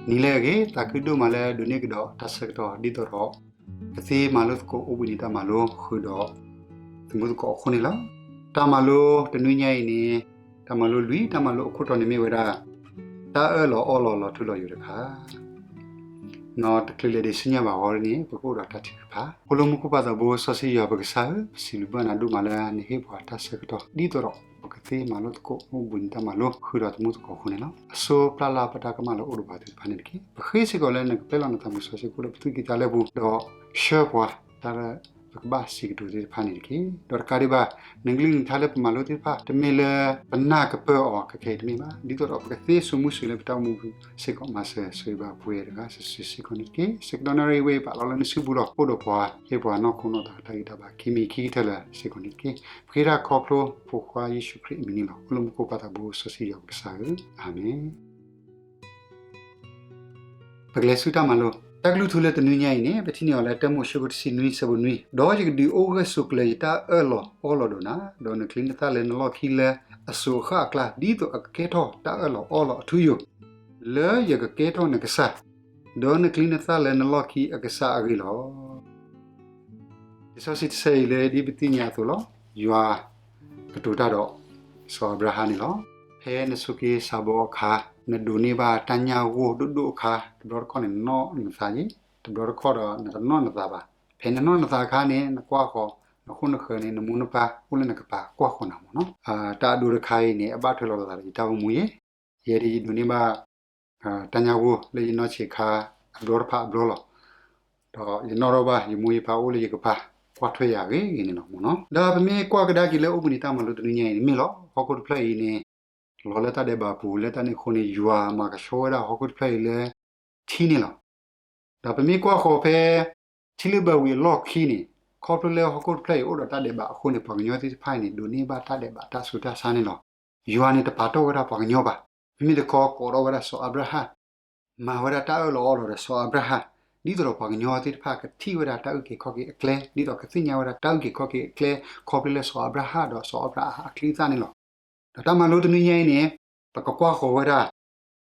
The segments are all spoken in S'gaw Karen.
နံၤလၢအဂ့ၤ သးခုဒိၣ်မးလၢဒိးန့ၢ်ကဒီးတၢ်ဆၢကတီၢ် ဒ်သိးဒီး ကသ့မၤလိသကိးအိၣ်ဘှံးနံၤတၢ်မၤလိ ဃုာ်ဒီးသမူသကိးအဃိန့ၣ်လီၤ. တၢ်မၤလိတနွံညါအံၤန့ၣ် တၢ်မၤလိလွံၢ် တၢ်မၤလိအခိၣ်တီန့ၣ်မ့ၢ်ဝဲဒၣ် တၢ်အၢၣ်လီၤအီလီၤလီၤထူလီၤယိာ်တခါ နီၢ်တချုးလဲၤဒံးဆူညါဘၣ်အဂီၢ်န့ၣ် ပကအိၣ်ဒီးတၢ်ထုကဖၣ် အိၣ်လၢမူခိၣ်ပၢ်သးဘိစီဆှံယွၤပကစၢ်ဧၢ, ပစံးဘျုးဘၣ်နၤဒိၣ်မးလၢနဟ့ၣ်ပှၤတၢ်ဆၢကတီၢ် ဒ်သိးဒီး ပကသ့မၤလိသကိးအိၣ်ဘှံးနံၤတၢ်မၤလိ ဃုာ်ဒီးသမူသကိးအဃိန့ၣ်လီၤ. အစိပျၢ်လၢ်ပတၢ်ကမၣ်လၢအိၣ်ဒီးပှၤသ့ၣ်တဖၣ်န့ၣ်တက့ၢ်. ပဃ့စ့ၢ်ကီးလၢနကပျဲလီၤနသးမုၢ်စီဆှံအဃိလၢပသူၣ်ကံၢ်သးလဲပူၤ ဒီးဆှၢပှၤတၢ်လၢပကဘၣ်စံးကတိၤသ့ၣ်တဖၣ်န့ၣ်တက့ၢ်. ဒီးတကးဒံးဘၣ် နကလုၢ်နကထါလၢပမၤလိသ့ၣ်တဖၣ် တမ့ၢ်လၢပနၢ်ကပၢၢ်အီၤခဲခဲအံၤတမ့ၢ်ဘၣ်, ဒ်သိးဒီးပကသ့စိာ်မူစိာ်လၢပတၢ်အိၣ်မူပူၤစ့ၢ်ကီး မၤစၢၤဆိၣ်ဂ့ၤဘၣ်ပဝဲတဂၤစုာ်စုာ်စ့ၢ်ကီးန့ၣ်တက့ၢ်. ဆၢကတီၢ်နၣ်ရံၣ်ဝဲအံၤ ပာ်လီၤလၢနစုပူၤလီၤ. အိၣ်ဒီးပှၤ ဟ့ၣ်ပှၤနီၢ်ခိနီၢ်သးတၢ်ဂံၢ်တၢ်ဘါ ခံမံၤခံကတၢၢ်လၢာ်စ့ၢ်ကီးန့ၣ်တက့ၢ်. ပဃ့တၢ်ခီဖျိဖိခွါယ့ၣ်ၡူးခရံာ်အမံၤန့ၣ်လီၤ. အိၣ်လၢမူခိၣ်ပၢ်သးဘိစီဆှံယွၤပကစၢ်ဧၢ, အၤမ့ၣ်. ပကလဲၤဆူတၢ်မၤလိ တၢ်ကလုၢ်ထူလၢတနွံညါအံၤန့ၣ် ပထံၣ်န့ၢ်အီၤလၢတၢမိၤၡ့ခိၣ်တဆံနွံဆၢဖိနွံ, ဒီးယကဒုးအိၣ်ဂၢၢ်ဆိးကျၢၤယတၢ်အၢၣ်လီၤအီလီၤဒီးနၤ, ဒီးနချံနသၣ်လၢနလီၢ်ခံလၢအစိၤအဃၣ်အကျါ ဒ်သိးအကကဲထီၣ်တၢ်အၢၣ်လီၤအီလီၤအထူအယိာ် လၢယကကဲထီၣ်နကစၢ်, ဒီးနချံနသၣ်လၢနလီၢ်ခံအကစၢ်အဂ့ၢ်လီၤ. လံာ်စီဆှံတဆၢအံၤလၢဒ်ပသ့ၣ်ညါအသိးလီၤ. ယွၤကတိၤတၢ်ဒီးစီၤအၤဘြၤဟၣ်န့ၣ်လီၤ. ဖဲနဆိးက့ၤဆၣ်ဘီအခါ, နဒိးန့ၢ်ဘၣ်တၢ်ညၣ်ဂိၢ်ဒိၣ်ဒိၣ်အခါ, တဘျီတခီၣ်န့ၣ် နနီၢ်နသးယ့ၣ်, တဘျီတခီၣ်ဒီးနတနီၢ်နသးဘၣ်. ဖဲနနီၢ်နသးအခါန့ၣ် နကွၢ်ဃီၤ နဃိနဃၢၤန့ၣ် နမိၢ်နပၢ်အိၣ်လၢနကပၤကွၢ်ဃီၤနၤမ့ၢ်နီၤ. တၢ်အဒိတခါအံၤန့ၣ် အဘၣ်ထွဲလိာ်သးဒီးယတၢ်အိၣ်မူယ့ၣ်, ယဲဒၣ်ယဒိးန့ၢ်ဘၣ် တၢ်ညၣ်ဂိၢ်လၢယနီၢ်ဆံးခါအဘျီတဖၣ်အဘျီလီၤ. ဒီးယနီၣ်ထီၣ်ဘၣ် ယမိၢ်ယပၢ်အိၣ်လၢယကပၤ ကွၢ်ထွဲယၤအဂ့ၢ်အဂ့ၢ်န့ၣ်လီၤမ့ၢ်နီၤ. ဒီးပမ့ၢ်ကွၢ်ကဒါက့ၤလၢအိၣ်ဘှံးနံၤတၢ်မၤလိတနွံညါအံၤန့ၣ်မ့ၢ်လီၤ. ဟီၣ်ခိၣ်တဖျၢၣ်အံၤန့ၣ် လီၤလၢတၢ်ဒဲးဘးပူၤ လၢတၢ်န့ၣ်အဃိန့ၣ် ယွၤမၤကဆှီဝဲဒၣ်ဟီၣ်ခိၣ်တဖျၢၣ်အံၤလၢထံန့ၣ်လီၤ. ဒီးပမ့ၢ်ကွၢ်ဃီၤဖဲ ထံလုၢ်ဘၢဝံၤအလီၢ်ခံန့ၣ် ခီဖျိလၢဟီၣ်ခိၣ်တဖျၢၣ်အံၤအိၣ်ဒီးတၢ်ဒဲးဘးအဃိန့ၣ် ပှၤကညီသ့ၣ်တဖၣ်အံၤန့ၣ် ဒိးန့ၢ်ဘၣ်တၢ်ဒဲးဘးတၢ်ဆူးတၢ်ဆါန့ၣ်လီၤ. ယွၤန့ၣ်တပာ်တီၢ်ဝဲဒၣ်ပှၤကညီဘၣ်. မ့မ့ၢ်တခီကိးထီၣ်ဝဲဒၣ်စီၤအၤဘြၤဟၣ် မၤဝဲဒၣ်တၢ်အၢၣ်လီၤအီလီၤဒီးစီၤအၤဘြၤဟၣ် ဒ်သိးဒီးပှၤကညီသ့ၣ်တဖၣ်ကထံၣ်ဝဲဒၣ်တၢ်အုၣ်က့ၤခီၣ်က့ၤအကျဲ ဒ်သိးကသ့ၣ်ညါဝဲဒၣ်တၢ်အုၣ်က့ၤခီၣ်က့ၤအကျဲ ခီဖျိလၢစီၤအၤဘြၤဟၣ်ဒီးစီၤအၤဘြၤဟၣ်အချံအသၣ်န့ၣ်လီၤ. ဒီးတၢ်မၤလိတနွံညါအံၤန့ၣ် ပကကွၢ်ဃီၤဝဲဒၣ်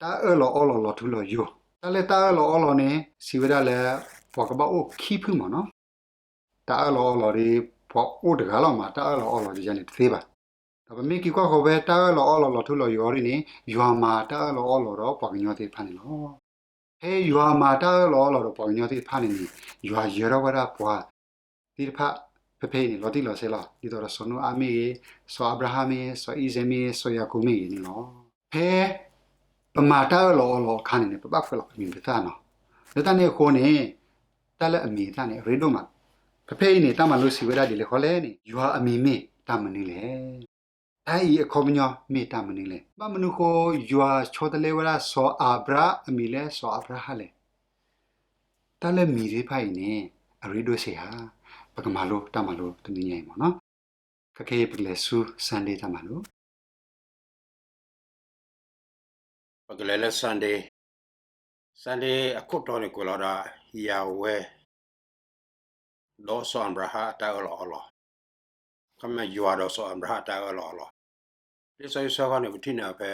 တၢ်အၢၣ်လီၤအီလီၤလီၤထူလီၤယိာ်. တၢ်လၢတၢ်အၢၣ်လီၤအီလီၤန့ၣ် စံးဝဲဒၣ်လၢ ပှၤကဘၣ်အိၣ်ခံဖုမ့ၢ်နီၤ. တၢ်အၢၣ်လီၤအီလီၤဒီး ပှၤအိၣ်တဂၤလီၤမး တၢ်အၢၣ်လီၤအီလီၤဒ်ယၤန့ၣ်တသ့ဘၣ်. ဒီးပမ့ၢ်က့ၤကွၢ်ဃီၤဖဲတၢ်အၢၣ်လီၤအီလီၤလီၤထူလီၤယိာ်အီၤဒ်န့ၣ် ယွၤမၤတၢ်အၢၣ်လီၤအီလီၤဒီးပှၤကညီသ့ၣ်တဖၣ်န့ၣ်လီၤ. ဖဲယွၤမၤတၢ်အၢၣ်လီၤအီလီၤဒီးပှၤကညီသ့ၣ်တဖၣ်န့ၣ်န့ၣ် ယွၤယၢၤထီၣ်ဝဲဒၣ်ပှၤသ့ၣ်တဖၣ် ဖဲဖဲအံၤန့ၣ် လီၤတံၢ်လီၤဆဲးလီၤ. ဒ်သိးဒီးစီၤနိအၤမ့ၢ်ဂ့ၤ, စီၤအၤဘြၤဟၣ်မ့ၢ်ဂ့ၤ, စီၤအံၤစဲးမ့ၢ်ဂ့ၤ, စီၤယၤကိာ်မ့ၢ်ဂ့ၤန့ၣ်လီၤ. ဖဲ ပမၤတၢ်အၢၣ်လီၤအီလီၤအခါန့ၣ်န့ၣ် ပဘၣ်ကွဲးလီၤပမံၤပသၣ်နီၤ. လၢတၢ်န့ၣ်အဃိန့ၣ် တၢ်လၢအမံၤအသၣ်န့ၣ် အရ့ဒိၣ်မး. ဖဲဖဲအံၤန့ၣ် တၢ်မၤလိစံးဝဲဒၣ်ဒ်လဲၣ်ဃီလဲၣ်န့ၣ် ယွၤအမံၤမ့ၢ်တၢ်မနုၤလဲၣ်. တၢ်အံၤအခီပညီမ့ၢ်တၢ်မနုၤလဲၣ်. ဘၣ်မနုၤဃိ ယွၤဆီတလဲဝဲဒၣ်စီၤအၤဘြၤအမံၤလၢစီၤအၤဘြၤဟၣ်လဲၣ်. တၢ်လၢမံၤသ့ၣ်တဖၣ်အံၤန့ၣ် အရ့ဒိၣ်စ့ၢ်ဧါ. ပကမၤလိတၢ်မၤလိတနွံညါအံၤမ့ၢ်နီၤ. ခဲကနံၣ်အံၤ ပကလဲၤဆူ Sunday တၢ်မၤလိ ပကလဲၤလၢ Sunday, Sunday အခိၣ်တီန့ၣ်ကွဲးလီၤဒၣ် ယၤဝဲ ဒီးစီၤအၤဘြၤဟၣ်အတၢ်အၢၣ်လီၤအီလီၤ, ခီမ့ၢ်ယွၤဒီးစီၤအၤဘြၤဟၣ်အတၢ်အၢၣ်လီၤအီလီၤ. လံာ်စီဆှံအဆၢဃီန့ၣ် ပထံၣ်န့ၢ်ဖဲ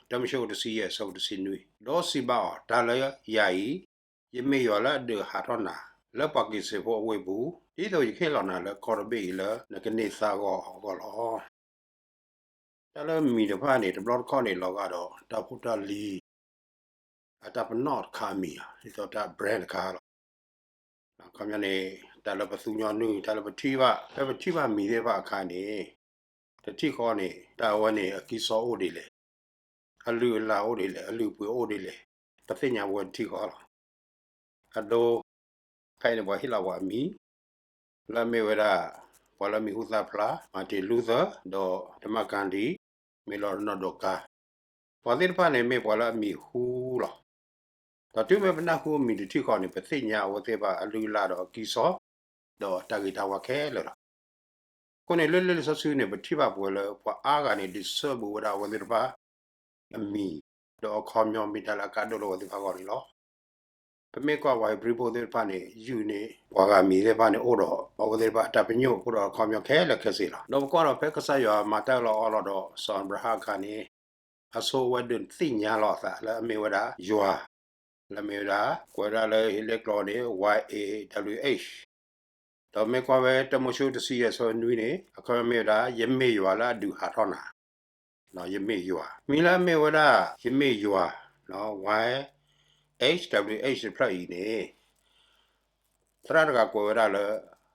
တၢမိၤၡ့အခိၣ်တဆံယဲၢ် အဆၢဖိတဆံနွံ, ဒီးစံးဘၣ်အီၤ, တၢ်လၢယၤအံၤ, ယမ့ၢ်ယွၤလၢအဒုးဟးထီၣ်နၤ လၢပှၤက့ၤစ့းဖိအဝ့ၢ်ပူၤ, ဒ်သိးယကဟ့ၣ်လီၤနၤလၢကီၢ်တဘ့ၣ်အံၤလၢနကန့ၢ်သါဂီၢ်အဂီၢ်လီၤ. တၢ်လၢမံၤတဖၣ်န့ၣ် တဘျီတခီၣ်န့ၣ် လီၤဂာ်ဒီးတၢ်ဖိတၢ်လံၤ အတၢ်ပနီၣ်တခါအမံၤလီၤ, ဒ်သိးတၢ် brand တခါလီၤ. အခီပညီန့ၣ် တၢ်လၢပသူညီနုၢ် တၢ်လၢပထံၣ်ဘၣ် ဖဲပထံၣ်ဘၣ်မံၤသ့ၣ်တဖၣ်အခါန့ၣ် တထံၣ်ဃီန့ၣ် တၢ်အဝဲန့ၣ် အကံၢ်စီအိၣ်ဒ်လဲၣ်, အလုၢ်အလၢ်အိၣ်ဒ်လဲၣ်, အလုၢ်အပှ့ၤအိၣ်ဒ်လဲၣ်, ပသ့ၣ်ညါဝဲတထံၣ်ဃီလီၤ. အဒိ ခဲအံၤန့ၣ် ပှၤဟ့ၣ်လီၤပှၤအမံၤ လၢအမ့ၢ်ဝဲဒၣ် ပှၤလၢအမံၤဟူသၣ်ဖျါ Martin Luther ဒီး Mahatma Gandhi မ့ၢ်လီၤနီၢ်ဒိးကါ, ပှၤသ့ၣ်တဖၣ်န့ၣ် မ့ၢ်ပှၤလၢအမံၤဟူလီၤ. ဒီးတုၤမ့ၢ်ပနၢ်ဟူအမံၤတထံၣ်ဃီန့ၣ် ပသ့ၣ်ညါအဝဲသ့ၣ်တဖၣ်အလုၢ်အလၢ်ဒီးအကံၢ်စီ ဒီးတၢ်ဂ့ၤတၢ်ဝါခဲလၢာ်လီၤ. အဃိန့ၣ် လၢလံာ်စီဆှံန့ၣ် ပထံၣ်ဘၣ်ပှဲၤလၢပှၤအါဂၤန့ၣ် ဒုးဆၢဘူးဝဲဒၣ်အဝဲသ့ၣ်တဖၣ်အမံၤ, ဒီးအခီပညီမ့ၢ်တၢ်လၢအကါဒိၣ်လၢအဝဲသ့ၣ်တဖၣ်အဂီၢ်န့ၣ်လီၤ. ပမ့ၢ်ကွၢ်ပှၤဧ့ၤဘြံၤဖိသ့ၣ်တဖၣ်န့ၣ် ယုၢ်န့ၢ်ပှၤဂၤမံၤသ့ၣ်တဖၣ်န့ၣ် အိၣ်ဒီးအဝဲသ့ၣ်တဖၣ်အတၢ်ပညိၣ် အိၣ်ဒီးအခီပညီခဲလၢာ်ခဲဆ့လီၤ. ဒီးပကွၢ်ဒီးဖဲကစၢ်ယွၤမၤတၢ်အၢၣ်လီၤအီလီၤဒီးစီၤအၤဘြၤဟၣ်အခါန့ၣ် အဆိအဝဲဒုးသ့ၣ်ညါလီၤအသးလၢအမ့ၢ်ဝဲဒၣ်ယွၤ လၢမ့ၢ်ဝဲဒၣ် ကွဲးဝဲဒၣ်လၢဟ့လ့ၣ်ကျိာ်န့ၣ် Y A W H ဒီးမ့ၢ်ကွၢ်ဖဲတၢမိၤၡ့တဆံယဲၢ်ဆၢနွံန့ၣ် အခီပညီမ့ၢ်ဝဲဒၣ် ယမ့ၢ်ယွၤလၢအဒုးဟးထီၣ်နၤ, ယမ့ၢ်ယွၤ, မ့ၢ်လၢအမ့ၢ်ဝဲဒၣ် ယမ့ၢ်ယွၤ, Y H W H တဖျၢၣ်အံၤန့ၣ် သရၣ်တဂၤကွဲးဝဲဒၣ်လၢ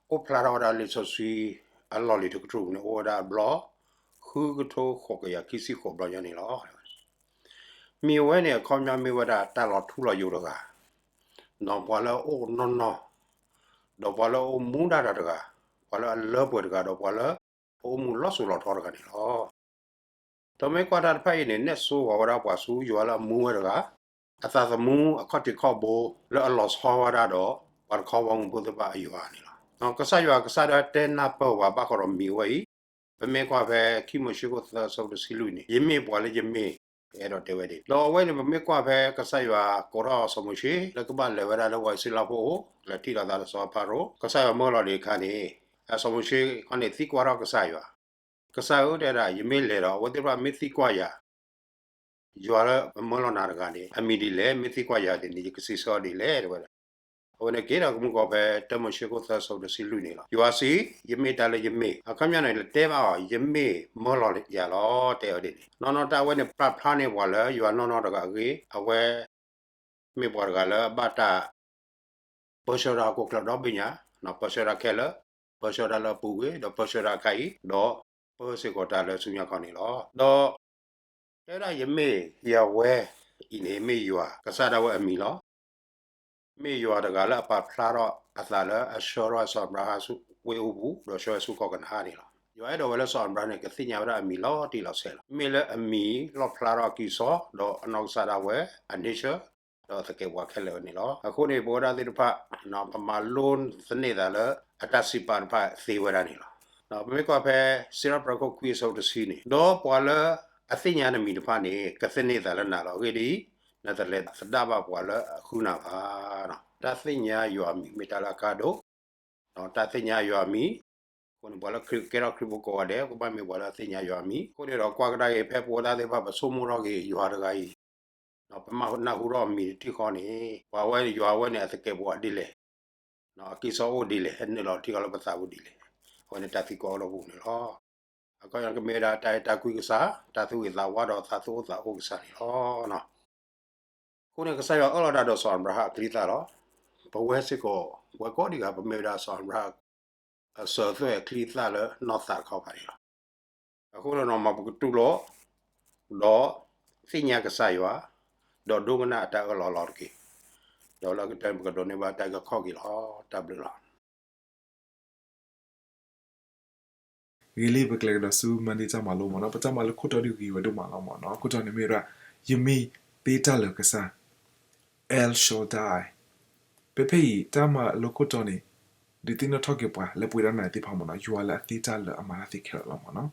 အိၣ်ဖျါထီၣ်ဝဲဒၣ်လံာ်စီဆှံအလီၢ်လံၤတကတြူၢ်န့ၣ် အိၣ်ဝဲဒၣ်အဘျီ ဃုကထိဃိးကယၤခံဆံဃိးဘျီညါန့ၣ်လီၤ. မ့ၢ်ဝဲန့ၣ် အခီပညီမ့ၢ်ဝဲဒၣ်တၢ်လီၤထူလီၤယိာ်တဂၤ, ဒီးပှၤလၢအအိၣ်နီၢ်နီၢ်, ဒီးပှၤလၢအအိၣ်မူဒၣ်တၢ်တဂၤ, ပှၤလၢအလၢပှဲၤတဂၤ, ဒီးပှၤလၢအအိၣ်မူလီၤစိၤလီၤထီတဂၤန့ၣ်လီၤ. ဒီးမ့ၢ်ကွၢ်တၢ်တဖၣ်အံၤန့ၣ် နဲၣ်စိဃီၤဝဲဒၣ်ပှၤဆူယွၤလၢအမူဝဲတဂၤ, အသးသမူအခီၣ်ထံးခီၣ်ဘိလၢအလီၤဆီဝဲဒၣ်ဒီး ပှၤတခီဘီမုၢ်ဖိသ့ၣ်တဖၣ်အယွၤန့ၣ်လီၤ. ကစၢ်ယွၤကစၢ်ဒၣ်တဲနၢ်ပၢၢ်ဝဲဘၣ်ဃးဒီးမံၤဝဲအံၤ, ပမ့ၢ်ကွၢ်ဖဲခံမိၤၡ့ခိၣ်သၢဆၢဖိတဆံလွံၢ်န့ၣ် ယမ့ၢ်ပှၤလၢယမ့ၢ်, အဲၣ်ဒိးတဲဝဲဒၣ်. ဒီးအဝဲန့ၣ် ပမ့ၢ်ကွၢ်ဖဲကစၢ်ယွၤကိးထီၣ်စီၤမိၤၡ့ လၢကဘၣ်လဲၤဝဲဒၣ်လၢပှၤအံၣ်စရ့လးဖိအအိၣ် လဲၤထံၣ်လိာ်သးဒီးစီၤဖၤရိၤ, ကစၢ်ယွၤမၢလီၤဒံးအခါန့ၣ် စီၤမိၤၡ့ခီန့ၣ်သံကွၢ်ထီၣ်ကစၢ်ယွၤ, ကစၢ်ဧၢ တဲဒၣ် ယမ့ၢ်လဲၤဒီး အဝဲသ့ၣ်တဖၣ်မ့ၢ်သံကွၢ်ယၤ ယွၤလၢအမၢလီၤနၤတဂၤန့ၣ် အမံၤဒ်လဲၣ်, မ့ၢ်သံကွၢ်ယၤဒ်န့ၣ် ယကစံးဆၢအီၤဒ်လဲၣ် တဲဝဲဒၣ်. အဝဲန့ၣ်က့ၤဒီးကမူၢ်ကီၢ်ဖဲတၢမိၤၡ့ခိၣ်သၢဆၢဖိတဆံလွံၢ်န့ၣ်လီၤ. ယွၤစံး, ယမ့ၢ်တၢ်လၢယမ့ၢ်, အခီပညီန့ၣ် လဲၤတဲဘၣ်အီၤ ယမ့ၢ်မၢလီၤယၤလီၤ တဲအီၤဒ်န့ၣ်. နီၢ်နီၢ်တၢ်အဝဲန့ၣ် ပာ်ဖျါန့ၢ်ပှၤလၢယွၤနီၢ်နီၢ်တဂၤအဂ့ၢ်, အဝဲ မ့ၢ်ပှၤတဂၤလၢအဘၣ်တၢ် ပၢဆှၢတၢ်ဟီၣ်ခိၣ်ချၢဒီဘ့ၣ်ညါ, ပၢဆှၢတၢ်ခဲလၢာ်, ပၢဆှၢတၢ်လၢအပူၤကွံာ်, ဒီးပၢဆှၢတၢ်အခါအံၤ, ဒီးပၢဆှၢစ့ၢ်ကီးတၢ်လၢဆူညါခီန့ၣ်လီၤ. ဒီး တဲဒၣ်ယမ့ၢ်ယဝဲအံၤန့ၣ် မ့ၢ်ယွၤကစၢ်ဒၣ်ဝဲအမံၤလီၤ. မ့ၢ်ယွၤတဂၤလၢအပာ်ဖျါထီၣ်အသးလၢအဆှၢထီၣ်စီၤအၤဘြၤဟၣ်ဆူဝ့ၢ်အူပူၤ ဒီးဆှၢဝဲဆူကီၢ်ကနၤဧၣ်န့ၣ်လီၤ. ယွၤအဲၣ်ဒိးဝဲလၢစီၤအၤဘြၤဟၣ်န့ၣ် ကသ့ၣ်ညါဝဲဒၣ်အမံၤလီၤတံၢ်လီၤဆဲးလီၤ. မ့ၢ်လၢအမံၤလီၣ်ဖျါထီၣ်အကံၢ်စီ ဒီးအနီၢ်ကစၢ်ဒၣ်ဝဲအ nature ဒီးသကဲးပဝးခဲလၢာ်ဝဲန့ၣ်လီၤ. အဃိန့ၣ် ပဝဲဒၣ်သ့ၣ်တဖၣ် ပမၤလိသန့ၤသးလၢအတၢ်စံးပာ်တဖၣ်သ့ဝဲဒၣ်န့ၣ်လီၤ. ပမ့ၢ်ကွၢ်ဖဲစံးထီၣ်ပတြၢၤခိၣ်ခွံအဆၢဖိတဆံန့ၣ်, ဒီးပှၤလၢအသ့ၣ်ညါနမံၤတဖၣ်န့ၣ် ကသန့ၤသးလၢနၤလီၤ. အဂ့ၢ်ဒ်အံၤ, နတလဲၤသဒၣ်ဘၣ်ပှၤလၢအဃုနၤဘၣ်. တၢ်သ့ၣ်ညါယွၤအမံၤမ့ၢ်တၢ်လၢအကါဒိၣ်, တၢ်သ့ၣ်ညါယွၤအမံၤ, အဃိန့ၣ် ပှၤလၢကဲထီၣ်ခရံာ်ဖိကိးဂၤဒဲး ကဘၣ်မ့ၢ်ပှၤလၢအသ့ၣ်ညါယွၤအမံၤ. အဃိန့ၣ်ဒီးကွၢ်ကဒါက့ၤ ဖဲပဝဲဒၣ်သ့ၣ်တဖၣ် ပဆိကမိၣ်ထီၣ်က့ၤယွၤတဂၤအံၤ, ပနၢ်ဟူထီၣ်အမံၤတထံၣ်ဃီန့ၣ် ပှၤဝဲယွၤဝဲန့ၣ် အသကဲးပဝးဒ်လဲၣ်, အကံၢ်စီအိၣ်ဒ်လဲၣ်, ဟဲနုာ်လီၤထံကီၢ်လၢပသးပူၤဒ်လဲၣ်, အဝဲန့ၣ်တၢ်သံကွၢ်အိၣ်လၢပပူၤန့ၣ်လီၤ. အခီပညီကမ့ၢ်ဝဲဒၣ်တၢ်အဲၣ်တၢ်ကွံကစၢ်, တၢ်သူၣ်ဂ့ၤသးဝါဒီးသးသူၣ်အိၣ်သးအိၣ်ကစၢ်န့ၣ်လီၤ. အဃိန့ၣ် ကစၢ်ယွၤအၢၣ်လီၤတၢ်ဒီးစီၤအၤဘြၤဟၣ်အချံအသၣ်လီၤ. ပဝဲစ့ၢ်ကီး ပဝဲကိးဒံးဂၤ ပမ့ၢ်ဝဲဒၣ်စီၤအၤဘြၤဟၣ် အစၢၤသွဲၣ်အချံအသၣ်လၢနီၢ်သးတခီပၤန့ၣ်လီၤ. အဃိန့ၣ်ဒီး မ်ပကတူၢ်လိာ် ဒီးသ့ၣ်ညါကစၢ်ယွၤ, ဒီးဒိကနၣ်အတၢ်အၢၣ်လီၤလီၤတက့ၢ်. ဒီးလၢကတၢၢ်န့ၣ် ပကဒိးန့ၢ်ဘၣ်တၢ်အုၣ်ခီၣ်က့ၤလီၤ. တၢ်ဘျုးလီၤ. ဂ့ၤလံ ပကျဲၤကဒီးဆူ Monday တၢ်မၤလိမ့ၢ်နီၤ. ပတၢ်မၤလိခိၣ်တီဒုးဂ့ၤဝဲဒိၣ်မးလီၤမ့ၢ်နီၤ. ခိၣ်တီန့ၣ်မ့ၢ်ဝဲဒၣ် ယမ့ၢ်သ့တၢ်လၢာ်ကစၢ် El Shaddai. ဖဲဖဲအံၤ တၢ်မၤလိခိၣ်တီန့ၣ် ဒုးသ့ၣ်နီၣ်ထီၣ်က့ၤပှၤလၢပဝဲဒၣ်နၤသ့ၣ်တဖၣ်မ့ၢ်နီၤ, ယွၤလၢအသ့တၢ်လၢာ်အမၤတၢ်သ့ခဲလၢာ်လီၤမ့ၢ်နီၤ.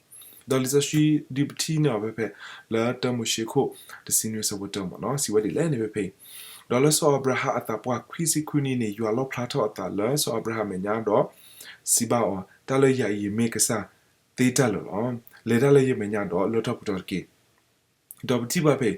ဒီးလံာ်စီဆှံဒုးပထံၣ်န့ၢ်အီၤဖဲဖဲ လၢတၢမိၤၡ့ခိၣ်တဆံနွံအဆၢဖိတၢမ့ၢ်နီၤ, စံးဝဲဒ်လဲၣ်န့ၣ်ဖဲဖဲအံၤ, ဒီးလၢစီၤအၤဘြၤဟၣ်အသးပှၢ်ခွံဆံခွံနံၣ်န့ၣ် ယွၤလီၣ်ဖျါထီၣ်အသးလၢစီၤအၤဘြၤဟၣ်အမဲာ်ညါဒီး စံးဘၣ်အီၤ, တၢ်လၢယၤအံၤယမ့ၢ်ကစၢ်သ့တၢ်လၢာ်လီၤ. လဲၤတၢ်လၢယမဲာ်ညါဒီးလၢထီၣ်ပတီၢ်တက့ၢ်. ဒီးပထံၣ်ဘၣ်ဖဲ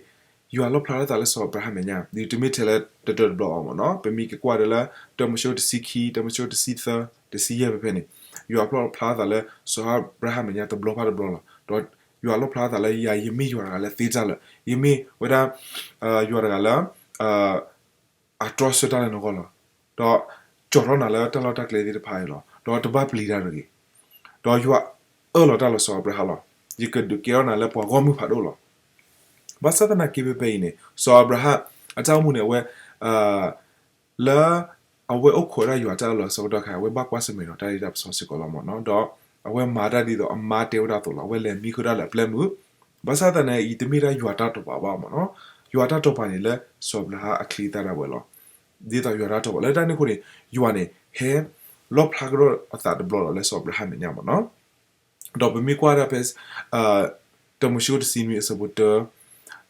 ယွၤလီၣ်ဖျါထီၣ်သးလၢစီၤအၤဘြၤဟၣ်မဲာ်ညါ ဒ်တမ့ၢ်ထဲလၢတတၢၢ်တဘျီအီၤမ့ၢ်နီၤ. ပမ့ၢ်က့ၤကွၢ်ဒီးလၢ တၢမိၤၡ့တဆံခံ, တၢမိၤၡ့တဆံသၢ, တဆံယဲၢ်ဖဲဖဲန့ၣ်, ယွၤလီၣ်ဖျါထီၣ်သးလၢစီၤအၤဘြၤဟၣ်မဲာ်ညါတဘျီဘၣ်တဘျီလီၤ. ဒီးယွၤလီၣ်ဖျါထီၣ်သးလၢယၤယမ့ၢ်ယွၤတဂၤလၢသ့တၢ်လၢာ်, ယမ့ၢ်ဝဲဒၣ် ယွၤတဂၤလၢ အတြီဆၢတၢ်လၢနဂီၢ်လီၤ. ဒီးကၠီၣ်ထီၣ်နၤလၢတၢ်လီၢ်တၢ်ကျဲသ့ၣ်တဖၣ်အံၤလီၤ. ဒီးတဘၣ်ပျံၤတၢ်တဂ့ၤ. ဒီးယွၤအၢၣ်လီၤတၢ်လီၤစီၤအၤဘြၤဟၣ်လီၤ. ယကဒုးကဲထီၣ်နၤလၢပှၤဂီၢ်မုၢ်ဖးဒိၣ်လီၤ. ဘၣ်ဆၣ်သနာ်က့ဖဲဖဲအံၤန့ၣ် စီၤအၤဘြၤဟၣ် အတၢ်အိၣ်မူန့ၣ် အဝဲ လၢ အဝဲအိၣ်ခိးဝဲဒၣ်ယွၤတၢ်အၢၣ်လီၤအဆၢကတီၢ်ခါ အဝဲဘၣ်ကွၢ်ဆၢၣ်မဲာ်ဒီးတၢ်လၢတၢ်ပစီစ့ၢ်ကီးလီၤမ့ၢ်နီၤ. ဒီးအဝဲမၤတၢ်ဒ်သိးအမါတဲဝဲဒၣ်အသိးလီၤ. အဝဲလဲၤမံဃုာ်တၢ်လၢအပျဲၢ်မုၢ်, ဘၣ်ဆၣ်သနာ်က့ တမ့ၢ်ဒၣ်ယွၤတၢ်တိာ်ပာ်ဘၣ်မ့ၢ်နီၤ. ယွၤတၢ်တိာ်ပာ်န့ၣ်လၢစီၤအၤဘြၤဟၣ်အချံအသၣ်ဒၣ်ဝဲလီၤ. ဒ်သိးယွၤတၢ်တိာ်ပာ် လၢတၢ်န့ၣ်အဃိန့ၣ် ယွၤန့ၣ် ဟဲလီၣ်ဖျါကဒီးအသးတဘျီလီၤလၢစီၤအၤဘြၤဟၣ်မဲာ်ညါမ့ၢ်နီၤ. ဒီးပမ့ၢ်ကွၢ်ဒၣ်ဖဲ တၢမိၤၡ့တဆံနွံအဆၢဖိတၢ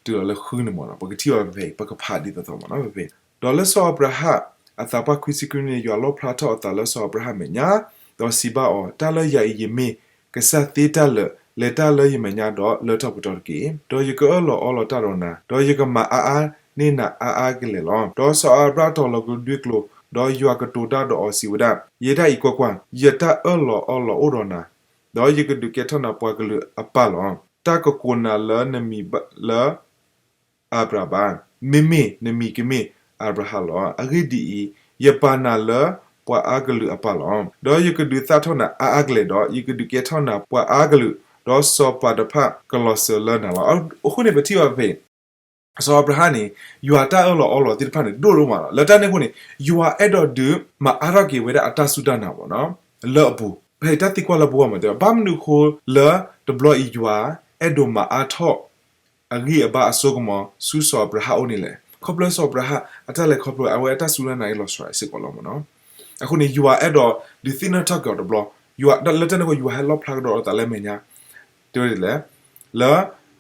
တုၤလီၤလၢဃုန့ၣ်မ့ၢ်နီၤ, ပကထံၣ်အီၤဖဲဖဲအံၤ ပကဖးဒ်သိးသိးမ့ၢ်နီၤ ဖဲဖဲအံၤ. ဒီးလၢစီၤအၤဘြၤဟၣ်အသးပှၢ်ခွံဆံခွံနံၣ်န့ၣ် ယွၤလီၣ်ဖျါထီၣ်အသးလၢစီၤအၤဘြၤဟၣ်မဲာ်ညါ, ဒီးစံးဘၣ်အီၤ, တၢ်လၢယၤအံၤယမ့ၢ်ကစၢ်သ့တၢ်လၢာ်, လဲၤတၢ်လၢယမဲာ်ညါဒီးလၢထီၣ်ပတီၢ်တက့ၢ်. ဒီးယကအၢၣ်လီၤအီလီၤတၢ်ဒီးနၤ, ဒီးယကမၤအါအါ ယကဒုးသ့ၣ်နီၣ်ထီၣ်က့ၤအီၤန့ၢ်နၤအါအါကလဲာ်လီၤ. ဒီးစီၤအၤဘြၤဟၣ်တီၤလီၤကဒွ့ကျိၤ, ဒီးယွၤကတိၤတၢ်ဒီးအီၤစံးဝဲဒၣ်, ယဲဒၣ်အံၤကွၢ်ကွၢ်, ယတၢ်အၢၣ်လီၤအီလီၤအိၣ်ဒီးနၤ, ဒီးယကဒုးကဲထီၣ်နၤပှၤကလုာ်အပၢ်လီၤ. တၢ်ကကိးနၤလၢနမံၤလၢ အၤဘြၤဘၣ်, မ့မ့ၢ်နမံၤကမ့ၢ်အၤဘြၤဟၣ်လီၤ. အဂ့ၢ်ဒ်အံၤ, ယပာ်နၤလၢပှၤအါကလုာ်အပၢ်လီၤ. ဒီးယကဒုးသၣ်ထီၣ်နၤအါအါကလဲာ်, ဒီးယကဒုးကဲထီၣ်နၤပှၤအါကလုာ်, ဒီးစီၤပၤတဖၣ်ကလီၤစၢၤလၢနၤလီၤ. အဃိန့ၣ် ပထံၣ်ဘၣ်ဖဲ စီၤအၤဘြၤဟၣ်န့ၣ် ယွၤတၢ်အၢၣ်လီၤအီလီၤသ့ၣ်တဖၣ်န့ၣ် ဒိၣ်ဒိၣ်မးလီၤ. လၢတၢ်န့ၣ်အဃိန့ၣ် ယွၤအဲၣ်ဒိးဒုးမၤအါထီၣ်က့ၤဝဲဒၣ်အတၢ်စူၢ်တၢ်နာ်မ့ၢ်နီၤ လၢအပူၤ. ဖဲအံၤတၢ်သံကွၢ်လၢပဂီၢ်မ့ၢ်တဲ ဘၣ်မနုၤအဃိလၢတဘျီအံၤယွၤအဲၣ်ဒိးမၤအါထီၣ် အဂံၢ်အဘါအစိကမီၤဆူစီၤအၤဘြၤဟၣ်အအိၣ်န့ၣ်လဲၣ်. ခီဖျိစီၤအၤဘြၤဟၣ်အတၢ်လဲၤခီဖျိအဝဲအတၢ်စူၢ်တၢ်နာ်အံၤလီၤစှၤစ့ၢ်ကီးလီၤမ့ၢ်နီၤ. အဃိန့ၣ် ယွၤအဲၣ်ဒိးဒုးသ့ၣ်နီၣ်ထီၣ်က့ၤအီၤတဘျီ, ယွၤလၢတၢ်န့ၣ်အဃိ ယွၤဟဲလီၣ်ဖျါကဒီးအသးလၢအမဲာ်ညါ တဲဝဲဒ်လဲၣ်, လၢ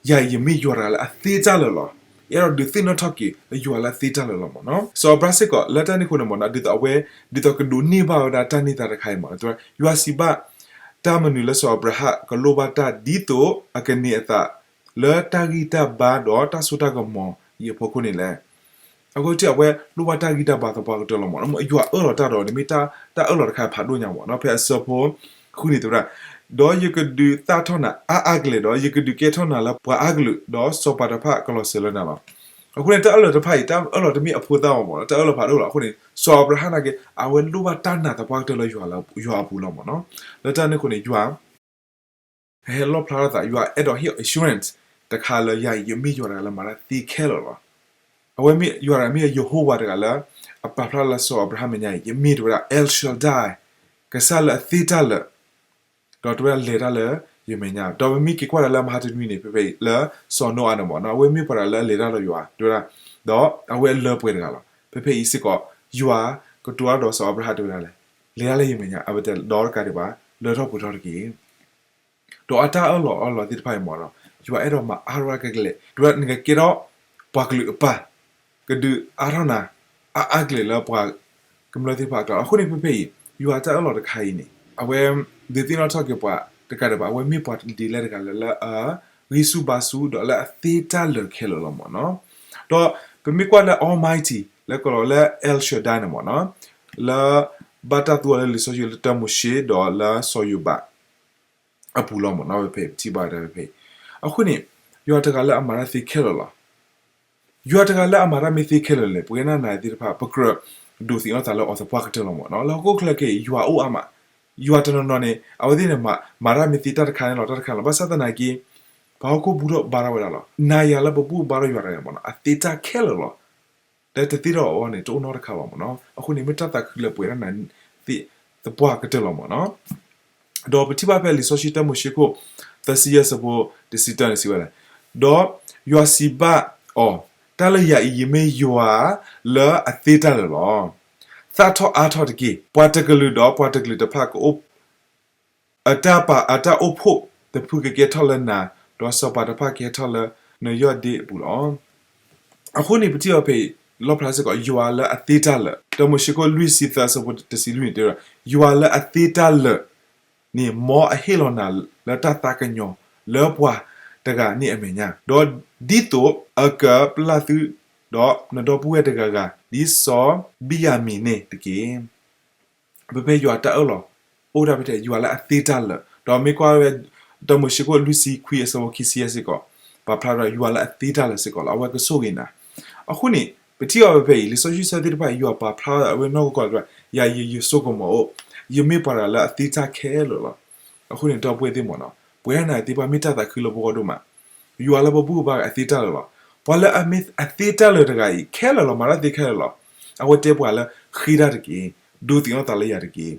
ယၤအံၤယမ့ၢ်ယွၤတဂၤလၢအသ့တၢ်လၢာ်လီၤ. ယအဲၣ်ဒိးဒုးသ့ၣ်နီၣ်ထီၣ်က့ၤလၢယွၤလၢအသ့တၢ်လၢာ်လီၤမ့ၢ်နီၤ. စီၤအၤဘြၤဟၣ်စ့ၢ်ကီး လၢတၢ်န့ၣ်အဃိန့ၣ်မ့ၢ်နီၤ ဒ်သိးအဝဲ ဒ်သိးကဒိးန့ၢ်ဘၣ်ဝဲဒၣ်တၢ်န့ၢ်သါတခါအံၤမ့ၢ်နီၤ ယွၤစံးဘၣ် တၢ်မနုၤလၢစီၤအၤဘြၤဟၣ်ကလိၣ်ဘၣ်တၢ်ဒ်သိးအကန့ၢ်အသး လၢတၢ်ဂံၢ်တၢ်ဘါဒီးတၢ်စိတၢ်ကမီၤအံၤအဖီခိၣ်န့ၣ်လဲၣ်. အဃိထံၣ်အဝဲလိၣ်ဘၣ်တၢ်ဂံၢ်တၢ်ဘါသပှၢ်ကတၢၢ်လီၤမ့ၢ်နီၤ. ယွၤအၢၣ်လီၤတၢ်ဒီးန့ၣ်မ့ၢ်တၢ်အၢၣ်လီၤတခါဖးဒိၣ်ညါမ့ၢ်နီၤ. ဖဲအဆၢဖိဃုန့ၣ်တဲဝဲဒၣ်, ဒီးယကဒုးသၣ်ထီၣ်နၤအါအါကလဲာ်ဒီး ယကဒုးကဲထီၣ်နၤလၢပှၤအါကလုာ် ဒီးစီၤပၤတဖၣ်ကလီၤစၢၤလၢနၤလီၤ. အဃိန့ၣ် တၢ်အၢၣ်လီၤတဖၣ်အံၤ တၢ်အၢၣ်လီၤတမ့ၢ်အဖိသၣ်ဘၣ်မ့ၢ်နီၤ တၢ်အၢၣ်လီၤဖးဒိၣ်လီၤ. အဃိန့ၣ် စီၤအၤဘြၤဟၣ်နာ်က့ အဝဲလိၣ်ဘၣ်တၢ်နာ်သပှၢ်ကတၢၢ်လၢယွၤလၢယွၤအပူၤလီၤမ့ၢ်နီၤ. လၢတၢ်န့ၣ်အဃိန့ၣ် ယွၤ ဟဲလီၣ်ဖျါထီၣ်သး ယွၤအဲၣ်ဒိးဟ့ၣ်အီၤ assurance တခါလၢယၤအံၤ ယမ့ၢ်ယွၤတဂၤလၢမၤတၢ်သ့ခဲလၢာ်လီၤ. အဝဲမ့ၢ်ယွၤတဂၤမ့ၢ်ယဟိဝၤတဂၤလၢ အပာ်ဖျါလၢစီၤအၤဘြၤဟၣ်မဲာ်ညါအံၤ ယမ့ၢ်တဲဝဲဒၣ် El Shaddai ကစၢ်လၢအသ့တၢ်လၢာ် ဒီးတဲဝဲဒၣ်လဲၤတၢ်လၢယမဲာ်ညါ ဒီးပမ့ၢ်က့ၤကွၢ်တၢ်လၢမဟါတနွံန့ၣ် ဖဲဖဲအံၤလၢစီၤနိအၤန့ၣ်မ့ၢ်နီၤ အဝဲမ့ၢ်ပှၤတဂၤလၢအလဲၤတၢ်ဒီးယွၤ တဲဝဲဒၣ် ဒီးအဝဲအလၢပှဲၤတဂၤလီၤ. ဖဲဖဲအံၤစ့ၢ်ကီး ယွၤကတိၤတၢ်ဒီးစီၤအၤဘြၤဟၣ်တဲဝဲဒၣ်လဲၣ်, လဲၤတၢ်လၢယမဲာ်ညါ အဝဲတဲဒီးတကးဒံးဘၣ် လၢထီၣ်ပှဲၤထီၣ်တက့ၢ်. ဒီးအတၢ်အၢၣ်လီၤအီလီၤသ့ၣ်တဖၣ်အံၤမ့ၢ်နီၤ ယွၤအဲၣ်ဒိးမၤအါထီၣ်ကလဲာ် တဲဝဲဒၣ်နကကဲထီၣ်ပှၤကလုာ်အပၢ် ကဒုးအါထီၣ်နၤ အါအါကလဲာ်လၢပှၤကမျၢၢ်သ့ၣ်တဖၣ်အကျါလီၤ. အဃိန့ၣ်ဖဲဖဲအံၤ ယွၤတၢ်အၢၣ်လီၤတခါအံၤန့ၣ် အဝဲဒုးသ့ၣ်နီၣ်ထီၣ်က့ၤပှၤတကးဒံးဘၣ် အဝဲမ့ၢ်ပှၤဒ်လဲၣ်တဂၤလၢ လၢအဂံၢ်ဆူၣ်ဘါဆူၣ် ဒီးလၢအသ့တၢ်လၢာ်ခဲလၢာ်လီၤမ့ၢ်နီၤ. ဒီးပမ့ၢ်ကွၢ်လၢ Almighty လၢကလီၤလၢ El Shaddai န့ၣ်မ့ၢ်နီၤ လၢဘၣ်တၢ်သူအီၤလၢလံာ်စီဆှံလၢတၢမိၤၡ့ဒီးလၢစီၤယိၤဘး အပူၤလီၤမ့ၢ်နီၤ ဖဲဖဲအံၤ ပထံၣ်ဘၣ်ဝဲဒၣ်ဖဲဖဲအံၤ. အဃိန့ၣ် ယွၤတဂၤလၢအမၤတၢ်သ့ခဲလၢာ်လီၤ. ယွၤတဂၤလၢအမၤတၢ်မ့ၢ်သ့ခဲလၢာ်န့ၣ် ပဝဲဒၣ်နၤသ့ၣ်တဖၣ် ပကြၢးဒိးသ့ၣ်နီၣ်သးလၢအီၤသပှၢ်ကတၢၢ်လီၤမ့ၢ်နီၤ. လၢဟီၣ်ခိၣ်ချၢခဲအံၤ ယွၤအိၣ်အါမး, ယွၤတနီၤနီၤန့ၣ် အဝဲသ့ၣ်န့ၣ် မၤတၢ်မ့ၢ်သ့တၢ်တခါန့ၣ်လီၤ တၢ်တခါန့ၣ်လီၤ. ဘၣ်ဆၣ်သနာ်က့ ပှၤဟီၣ်ခိၣ်ဘူၣ်ထီၣ်ဘါထီၣ်ဝဲဒၣ်လီၤ. နၤယၤလၢပဘူၣ်ဘါထီၣ်ယွၤတဂၤမ့ၢ်နီၤ အသ့တၢ်ခဲလၢာ်လီၤ. လၢတသ့ထီၣ်အီၤန့ၣ် တအိၣ်နီတခါဘၣ်မ့ၢ်နီၤ. အဃိန့ၣ် မ့ၢ်တၢ်သးခုလၢပဝဲဒၣ်နၤသ့ၣ်သပှၢ်ကတၢၢ်လီၤမ့ၢ်နီၤ. ဒီးပထံၣ်ဘၣ်ဖဲလံာ်စီဆှံတၢမိၤၡ့ခိၣ် သၢဆံယဲၢ် အဆၢဖိတဆံတၢန့ၣ်စံးဝဲလဲၣ်, ဒီးယွၤစံးဘၣ်အီၤ, တၢ်လၢယၤအံၤ ယမ့ၢ်ယွၤလၢအသ့တၢ်လၢာ်လီၤ. သၣ်ထီၣ်အါထီၣ်တက့ၢ်. ပှၤတကလုာ်ဒီးပှၤတကလုာ်တဖၣ်ကအိၣ် အတၢ်ပာ်အတၢ်အိၣ်ဖှိၣ်တဖုကကဲထီၣ်လၢနၤ, ဒီးစီၤပၤတဖၣ်ကဟဲထီၣ်လၢနယီၢ်ဒ့အပူၤလီၤ. အဃိန့ၣ် ပထံၣ်အီၤဖဲအံၤ လီၣ်ဖျါစ့ၢ်ကီး ယွၤလၢအသ့တၢ်လၢာ်, တၢမိၤၡ့ခိၣ်လွံၢ်ဆံသၢ အဆၢဖိတဆံလွံၢ်န့ၣ်တဲဝဲဒၣ်, ယွၤလၢအသ့တၢ်လၢာ်န့ၣ် မ်အဟ့ၣ်လီၤနၤလၢတၢ်သးကညီၤလၢပှၤတဂၤန့ၣ်အမဲာ်ညါ, ဒီးဒ်သိးအကပျၢ်သုဒီးနဒီပုၢ်ဝဲၢ်တဂၤဂၤ ဒ်စီၤဘံၣ်ယၤမံၣ်န့ၣ်တက့ၢ်. ဖဲဖဲယွၤတၢ်အၢၣ်လီၤ အိၣ်ဒၣ်ဖဲထဲယွၤလၢအသ့တၢ်လၢာ်, ဒီးမ့ၢ်ကွၢ်ဝဲ တၢမိၤၡ့ခိၣ်လွံၢ်ဆံခွံ အဆၢဖိခံဆံယဲၢ်စ့ၢ်ကီး ပာ်ဖျါဒီးယွၤလၢအသ့တၢ်လၢာ်စ့ၢ်ကီးလီၤ. အဝဲကဆိၣ်ဂ့ၤနၤ. အဃိန့ၣ် ပထံၣ်အီၤဖဲဖဲအံၤ လံာ်စီဆှံဆၢသ့ၣ်တဖၣ်အံၤ ယွၤပာ်ဖျါအဝဲနီၢ်ကီၢ်ကီၢ်လၢ ယၤယစိကမီၤအိၣ်, ယမ့ၢ်ပှၤတဂၤလၢအသ့တၢ်ခဲလၢာ်လီၤ. အဃိန့ၣ် ဒီပုၢ်ဝဲၢ်သ့ၣ်မ့ၢ်နီၤ ပဝဲဒၣ်နၤသ့ၣ်တဖၣ်မ့ၢ်တၢ်သးခုလၢပဂီၢ်ဒိၣ်မး, ယွၤလၢပဘူၣ်ပၢ်အသ့တၢ်လၢာ်လီၤ. ပှၤလၢအမ့ၢ်အသ့တၢ်လၢာ်တဂၤအံၤ ခဲလၢာ်လီၤ မၤတၢ်သ့ခဲလၢာ်လီၤ. အဝဲတဲပှၤလၢဃ့တၢ်တက့ၢ်, ဒိးသ့ၣ်နီၣ်သးလၢယၤတက့ၢ်.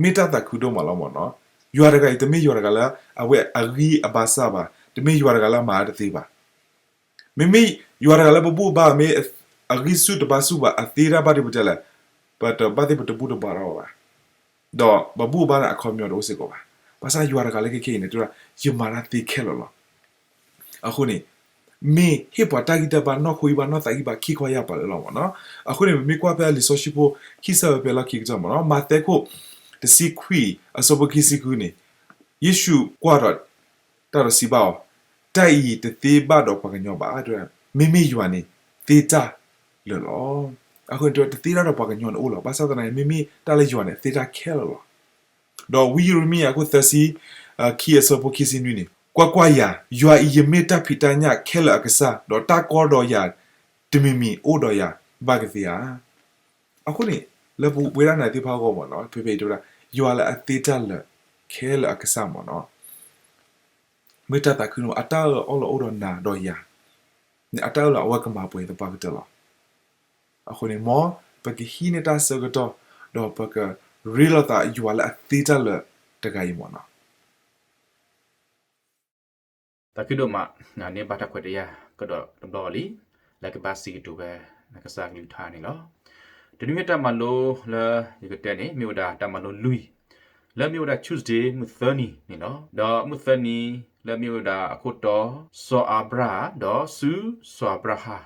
မ့ၢ်တၢ်သးခုဒိၣ်မးလီၤမ့ၢ်နီၤ. ယွၤတဂၤအံၤ တမ့ၢ်ယွၤတဂၤလၢ အဝဲအဂံၢ်အဘါစၢ်ဘၣ်, တမ့ၢ်ယွၤတဂၤလၢအမၤတသ့ဘၣ်. မ့မ့ၢ်ယွၤတဂၤလၢပဘူၣ်ဘါမ့ၢ်အဂံၢ်ဆူၣ်တဘါဆူၣ်ဘၣ် အသ့တၢ်ဘၣ်ဒ်ပတဲလဲၣ်, ပတဘၣ်သ့ၣ်ပတဘူၣ်တဘါထီၣ်ဘၣ်. ဒီးပဘူၣ်ဘါန့ၣ်အခီပညီတအိၣ်စ့ၢ်ကီးဘၣ်. ဘၣ်ဆၣ်ယွၤတဂၤလၢခဲခဲအံၤန့ၣ် တဲဝဲဒၣ် ယမၤတၢ်သ့ခဲလၢာ်လီၤ. အဃိန့ၣ် မ့ၢ်ဟ့ၣ်ပှၤတၢ်ဂံၢ်တၢ်ဘါ နီၢ်ခိအံၤဘၣ် နီၢ်သးအံၤဘၣ် ခံခီယၢ်ပၤလၢာ်လီၤမ့ၢ်နီၤ. အဃိန့ၣ် ပမ့ၢ်ကွၢ်ဖဲလံာ်စီဆှံဖိ ခံဆၢဝဲဖဲလီၢ်ခံကတၢၢ်မ့ၢ်နီၤ, မးသဲခိၣ် တဆံခွံ အဆၢဖိခံဆံဃုန့ၣ်, ယ့ၣ်ၡူးကွၢ်ဒီး တၢ်ဒီးစံးဘၣ်အီၤ, တၢ်အံၤတသ့ဘၣ်ဒီးပှၤကညီဘၣ်, မ့မ့ၢ်ယွၤန့ၣ် သ့တၢ်လၢာ်လီၤ. အဃိန့ၣ် တသ့တၢ်ဒီးပှၤကညီန့ၣ်အိၣ်လီၤ. ဘၣ်ဆၣ်သနာ်က့ မ့မ့ၢ်တၢ်လၢယွၤန့ၣ် သ့တၢ်ခဲလၢာ်လီၤ. ဒီးဝံယံးရမံယၤအခိၣ်သၢဆံ ခံအဆၢဖိခံဆံနွံန့ၣ်, ကွၢ်ကွၢ်ယၤ, ယွၤအံၤယမ့ၢ်တၢ်ဖံးတၢ်ညၣ်ခဲလၢာ်အကစၢ်, ဒီးတၢ်ကီဒီးယၤတမံၤမံၤအိၣ်ဒီးယၤဘၣ်ကသ့ဧါ. အဃိန့ၣ် လၢပဝဲဒၣ်နၤသ့ၣ်တဖၣ်အဂီၢ်မ့ၢ်နီၤ, ဖဲဖဲအံၤတဲဝဲဒၣ် ယွၤလၢအသ့တၢ်လၢာ်ခဲလၢာ်အကစၢ်မ့ၢ်နီၤ, မ့ၢ်တၢ်သးခုန့ၣ် အတၢ်အၢၣ်လီၤအီလီၤအိၣ်ဒီးနၤဒီးယၤ, အတၢ်အၢၣ်လီၤအဝဲကမၤပှဲၤသပှၢ်ကတၢၢ်လီၤ. အဃိန့ၣ် မ်ပကဟံးန့ၢ်တၢ်ဆၢကတီၢ် ဒီးပကရ့လိာ်သးယွၤလၢအသ့တၢ်လၢာ်တဂၤအံၤမ့ၢ်နီၤ. သးခုဒိၣ်မး, န့ၢ်ဘၣ်တၢ်ခွဲးတၢ်ယာ်ကဒီးတဘျီလံ, လၢကဘၣ်စံးကတိၤဝဲ ကစၢ်ကလုၢ်ကထါန့ၣ်လီၤ. တနွံတၢ်မၤလိလၢယကတဲန့ၣ် မ့ၢ်ဝဲဒၣ်တၢ်မၤလိလွံၢ်, လၢမ့ၢ်ဝဲဒၣ် Tuesday မုၢ်သၢနံၤန့ၣ်လီၤ. ဒီးမုၢ်သၢနံၤ လၢမ့ၢ်ဝဲဒၣ်အခိၣ်တီ, စီၤအၤဘြၤဟၣ် ဒီးဆူစီၤအၤဘြၤဟၣ်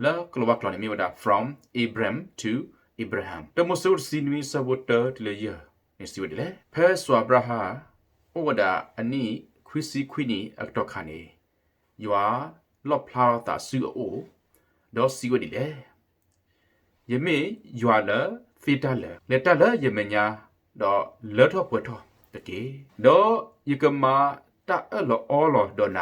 လၢကလၤဝါကျိာ်န့ၣ် မ့ၢ်ဝဲဒၣ် From Abram to Abraham. တၢမိၤၡ့ တဆံနွံ ဆၢဖိတၢတုၤလၢယဲၢ်န့ၣ် စံးဝဲဒ်လဲၣ်. ဖဲစီၤအၤဘြၤဟၣ် အိၣ်ဝဲဒၣ်အနံၣ်ခွံဆံခွံနံၣ်အကတီၢ်ခါန့ၣ်, ယွၤလီၣ်ဖျါထီၣ်အသးဆူအအိၣ်, ဒီးစံးဝဲဒ်လဲၣ်. ယမ့ၢ်ယွၤလၢသ့တၢ်လၢာ်, လဲၤတၢ်လၢယမဲာ်ညါ, ဒီးလၢထီၣ်ပှဲၤထီၣ်တက့ၢ်. ဒီးယကမၤတၢ်အၢၣ်လီၤအီလီၤဒီးန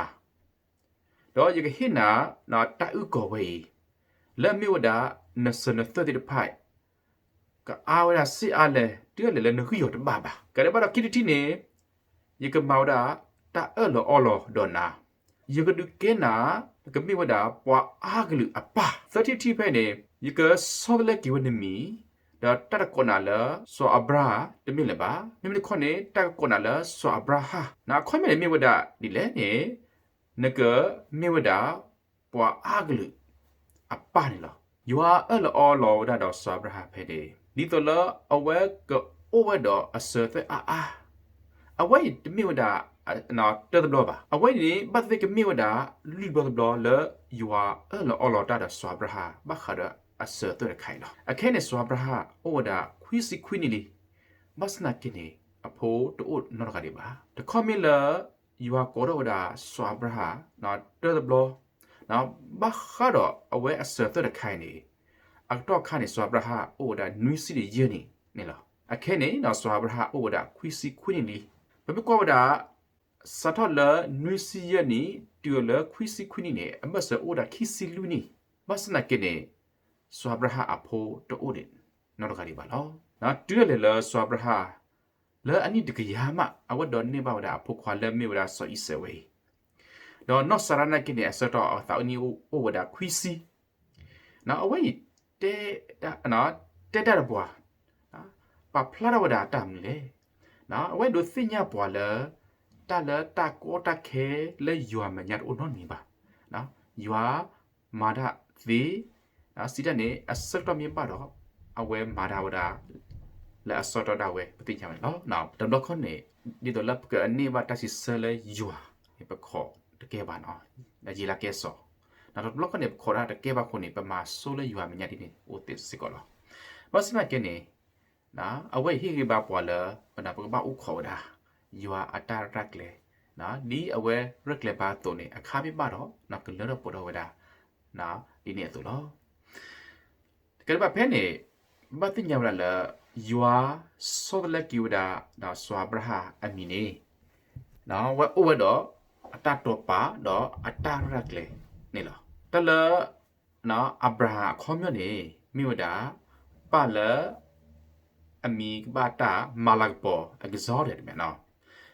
ၤ, ဒီးယကဟ့ၣ်နၤတၢ်အုၣ်ကီၤဝဲအံၤ, လၢအမ့ၢ်ဝဲဒၣ်နစၢၤနသွဲၣ်သ့ၣ်တဖၣ် ကအါဝဲဒၣ်ဆံးအါလဲၣ် တုၤအါလဲၣ်လၢနဂံၢ်အီၤတဘၣ်ဘၣ်. ကဒဲးဘၣ်ဒီးခံထံၣ်တထံၣ်န့ၣ်, ယကမၤဝဲဒၣ်တၢ်အၢၣ်လီၤအီလီၤဒီးနၤ, ယကဒုးကဲနၤ ကမ့ၢ်ဝဲဒၣ်ပှၤအါကလုာ်အပၢ်. သၢထံၣ်တထံၣ်ဖဲန့ၣ်, ယကဆီတလဲက့ၤဝဲနမံၤ, ဒီးတၢ်တကိးနၤလၢစီၤအၤဘြၤဟၣ်တမ့ၢ်လၢၤဘၣ်. မ့မ့ၢ်တခီန့ၣ် တၢ်ကကိးနၤလၢစီၤအၤဘြၤဟၣ်. အခီပညီန့ၣ်မ့ၢ်ဝဲဒၣ်ဒ်လဲၣ်န့ၣ်, နကမ့ၢ်ဝဲဒၣ်ပှၤအါကလုာ်အပၢ်န့ၣ်လီၤ. ယွၤအၢၣ်လီၤအီလီၤဝဲဒၣ်ဒီးစီၤအၤဘြၤဟၣ်ဖဲန့ၣ်, ဒ်သိးလၢအဝဲကအိၣ်ဝဲဒီးအစၢၤအသွဲၣ်အါအါ, အဝဲအံၤတမ့ၢ်ဝဲဒၣ် တၢတဘျီဘၣ်. အဝဲအံၤန့ၣ် ဘၣ်သ့ၣ်သ့ၣ်ကမ့ၢ်ဝဲဒၣ် လွံၢ်ဘျီတဘျီလၢယွၤအၢၣ်လီၤအီလီၤတၢ်ဒီးစီၤအၤဘြၤဟၣ် ဘၣ်ဃးဒီးအစၢၤအသွဲၣ်တခါအံၤလီၤ. အခဲအံၤန့ၣ် စီၤအၤဘြၤဟၣ်အိၣ်ဝဲဒၣ်ခွံဆံခွံနံၣ်လံ. ဘၣ်ဆၣ်သနာ်က့န့ၣ် အဖိတအိၣ်နီတဂၤဒံးဘၣ်. တခီမ့ၢ်လၢ ယွၤကိးထီၣ်ဝဲဒၣ်စီၤအၤဘြၤဟၣ် တၢတဘျီ ဘၣ်ဃးဒီးအဝဲအစၢၤအသွဲၣ်တခါအံၤန့ၣ်, အကတီၢ်ခါန့ၣ် စီၤအၤဘြၤဟၣ်အိၣ်ဝဲဒၣ်နွံဆံဒီးယဲၢ်နံၣ်န့ၣ်လီၤ. အခဲအံၤန့ၣ် စီၤအၤဘြၤဟၣ်အိၣ်ဝဲဒၣ်ခွံဆံခွံနံၣ်လံ. ပမ့ၢ်ကွၢ်ဝဲဒၣ် စးထီၣ်လၢနွံဆံယဲၢ်နံၣ် တုၤလၢခွံဆံခွံနံၣ်န့ၣ် အဘၢၣ်စၢၤအိၣ်ဝဲဒၣ်ခံဆံလွံၢ်နံၣ်. ဘၣ်ဆၣ်သနာ်က့န့ၣ် စီၤအၤဘြၤဟၣ်အဖိတအိၣ်နီတဂၤဒံးဘၣ်လီၤ. တုၤဒၣ်လဲာ်လၢစီၤအၤဘြၤဟၣ် လၢအနံၣ်တကယၤမး အဝဲဒိးန့ၢ်ဘၣ်ဝဲဒၣ်အဖိခွါလၢမ့ၢ်ဝဲဒၣ်စီၤအံၤစဲးဝဲအံၤ, ဒီးနီၢ်စၤရါသနာ်က့န့ၣ် အဆၢကတီၢ်အသးအနံၣ်အိၣ်ဝဲဒၣ်ခွံဆံ, အဝဲအံၤ တဲတၢ်တပှၤ ပာ်ဖျါထီၣ်ဝဲဒၣ်တၢ်မနုၤလဲၣ်. အဝဲဒိးသ့ၣ်ညါပှၤလၢ တၢ်လၢတၢ်ကီတၢ်ခဲလၢယွၤမဲာ်ညါတအိၣ်နီတမံၤဘၣ်. ယွၤမၤတၢ်သ့, စံးတၢ်န့ၣ် အဆၢကတီၢ်မ့ၢ်ဘၣ်ဒီး အဝဲမၤတၢ်ဝဲဒၣ် လၢအဆၢကတီၢ်ဒၣ်ဝဲ ပသ့ၣ်ညါဝဲန့ၣ်လီၤ. တဘျီခီန့ၣ် ဒ်သိးလၢပကန့ၢ်ဘၣ်တၢ်စံးဆၢလၢယွၤန့ၣ် ပခိးတကဲဘၣ်နီၤ, ယံာ်လၢကဲစီၤ, တဘျီခီန့ၣ် ပခိးတၢ်တကဲဘၣ်အဃိန့ၣ် ပမၤဆိလၢယွၤမဲာ်ညါဒ်န့ၣ် အိၣ်သ့စ့ၢ်ကီးလီၤ. ဘၣ်ဆၣ်သနာ်က့န့ၣ် အဝဲအံၤဟ့ၣ်ဂံၢ်ဘါပှၤလၢ ပကဘၣ်အိၣ်ခိးဝဲဒၣ် ယွၤအတၢ်ရဲၣ်တၢ်ကျဲၤ ဒ်အဝဲရဲၣ်ကျဲၤဘၣ်အသိးန့ၣ် အခါမ့ၢ်ဘၣ်ဒီး ကလၢထီၣ်ပှဲၤထီၣ်ဝဲဒၣ် ဒ်န့ၣ်အသိးလီၤ. တကးဒံးဘၣ်ဖဲန့ၣ် ဘၣ်သ့ၣ်ညါဝဲဒၣ်လၢ ယွၤဆီတလဲက့ၤဝဲဒၣ် စီၤအၤဘြၤဟၣ်အမံၤန့ၣ် ဝဲအိၣ်ဝဲဒီး အတၢ်တိာ်ပာ်ဒီးအတၢ်ရဲၣ်တၢ်ကျဲၤန့ၣ်လီၤ. တၢ်လၢ အၤဘြၤဟၣ်အခီပညီန့ၣ် မ့ၢ်ဝဲဒၣ် ပၢ်လၢ အမံၤကဘၣ်တၢ်မၤလၤကပီၤ exalted တမ့ၢ်နီၤ.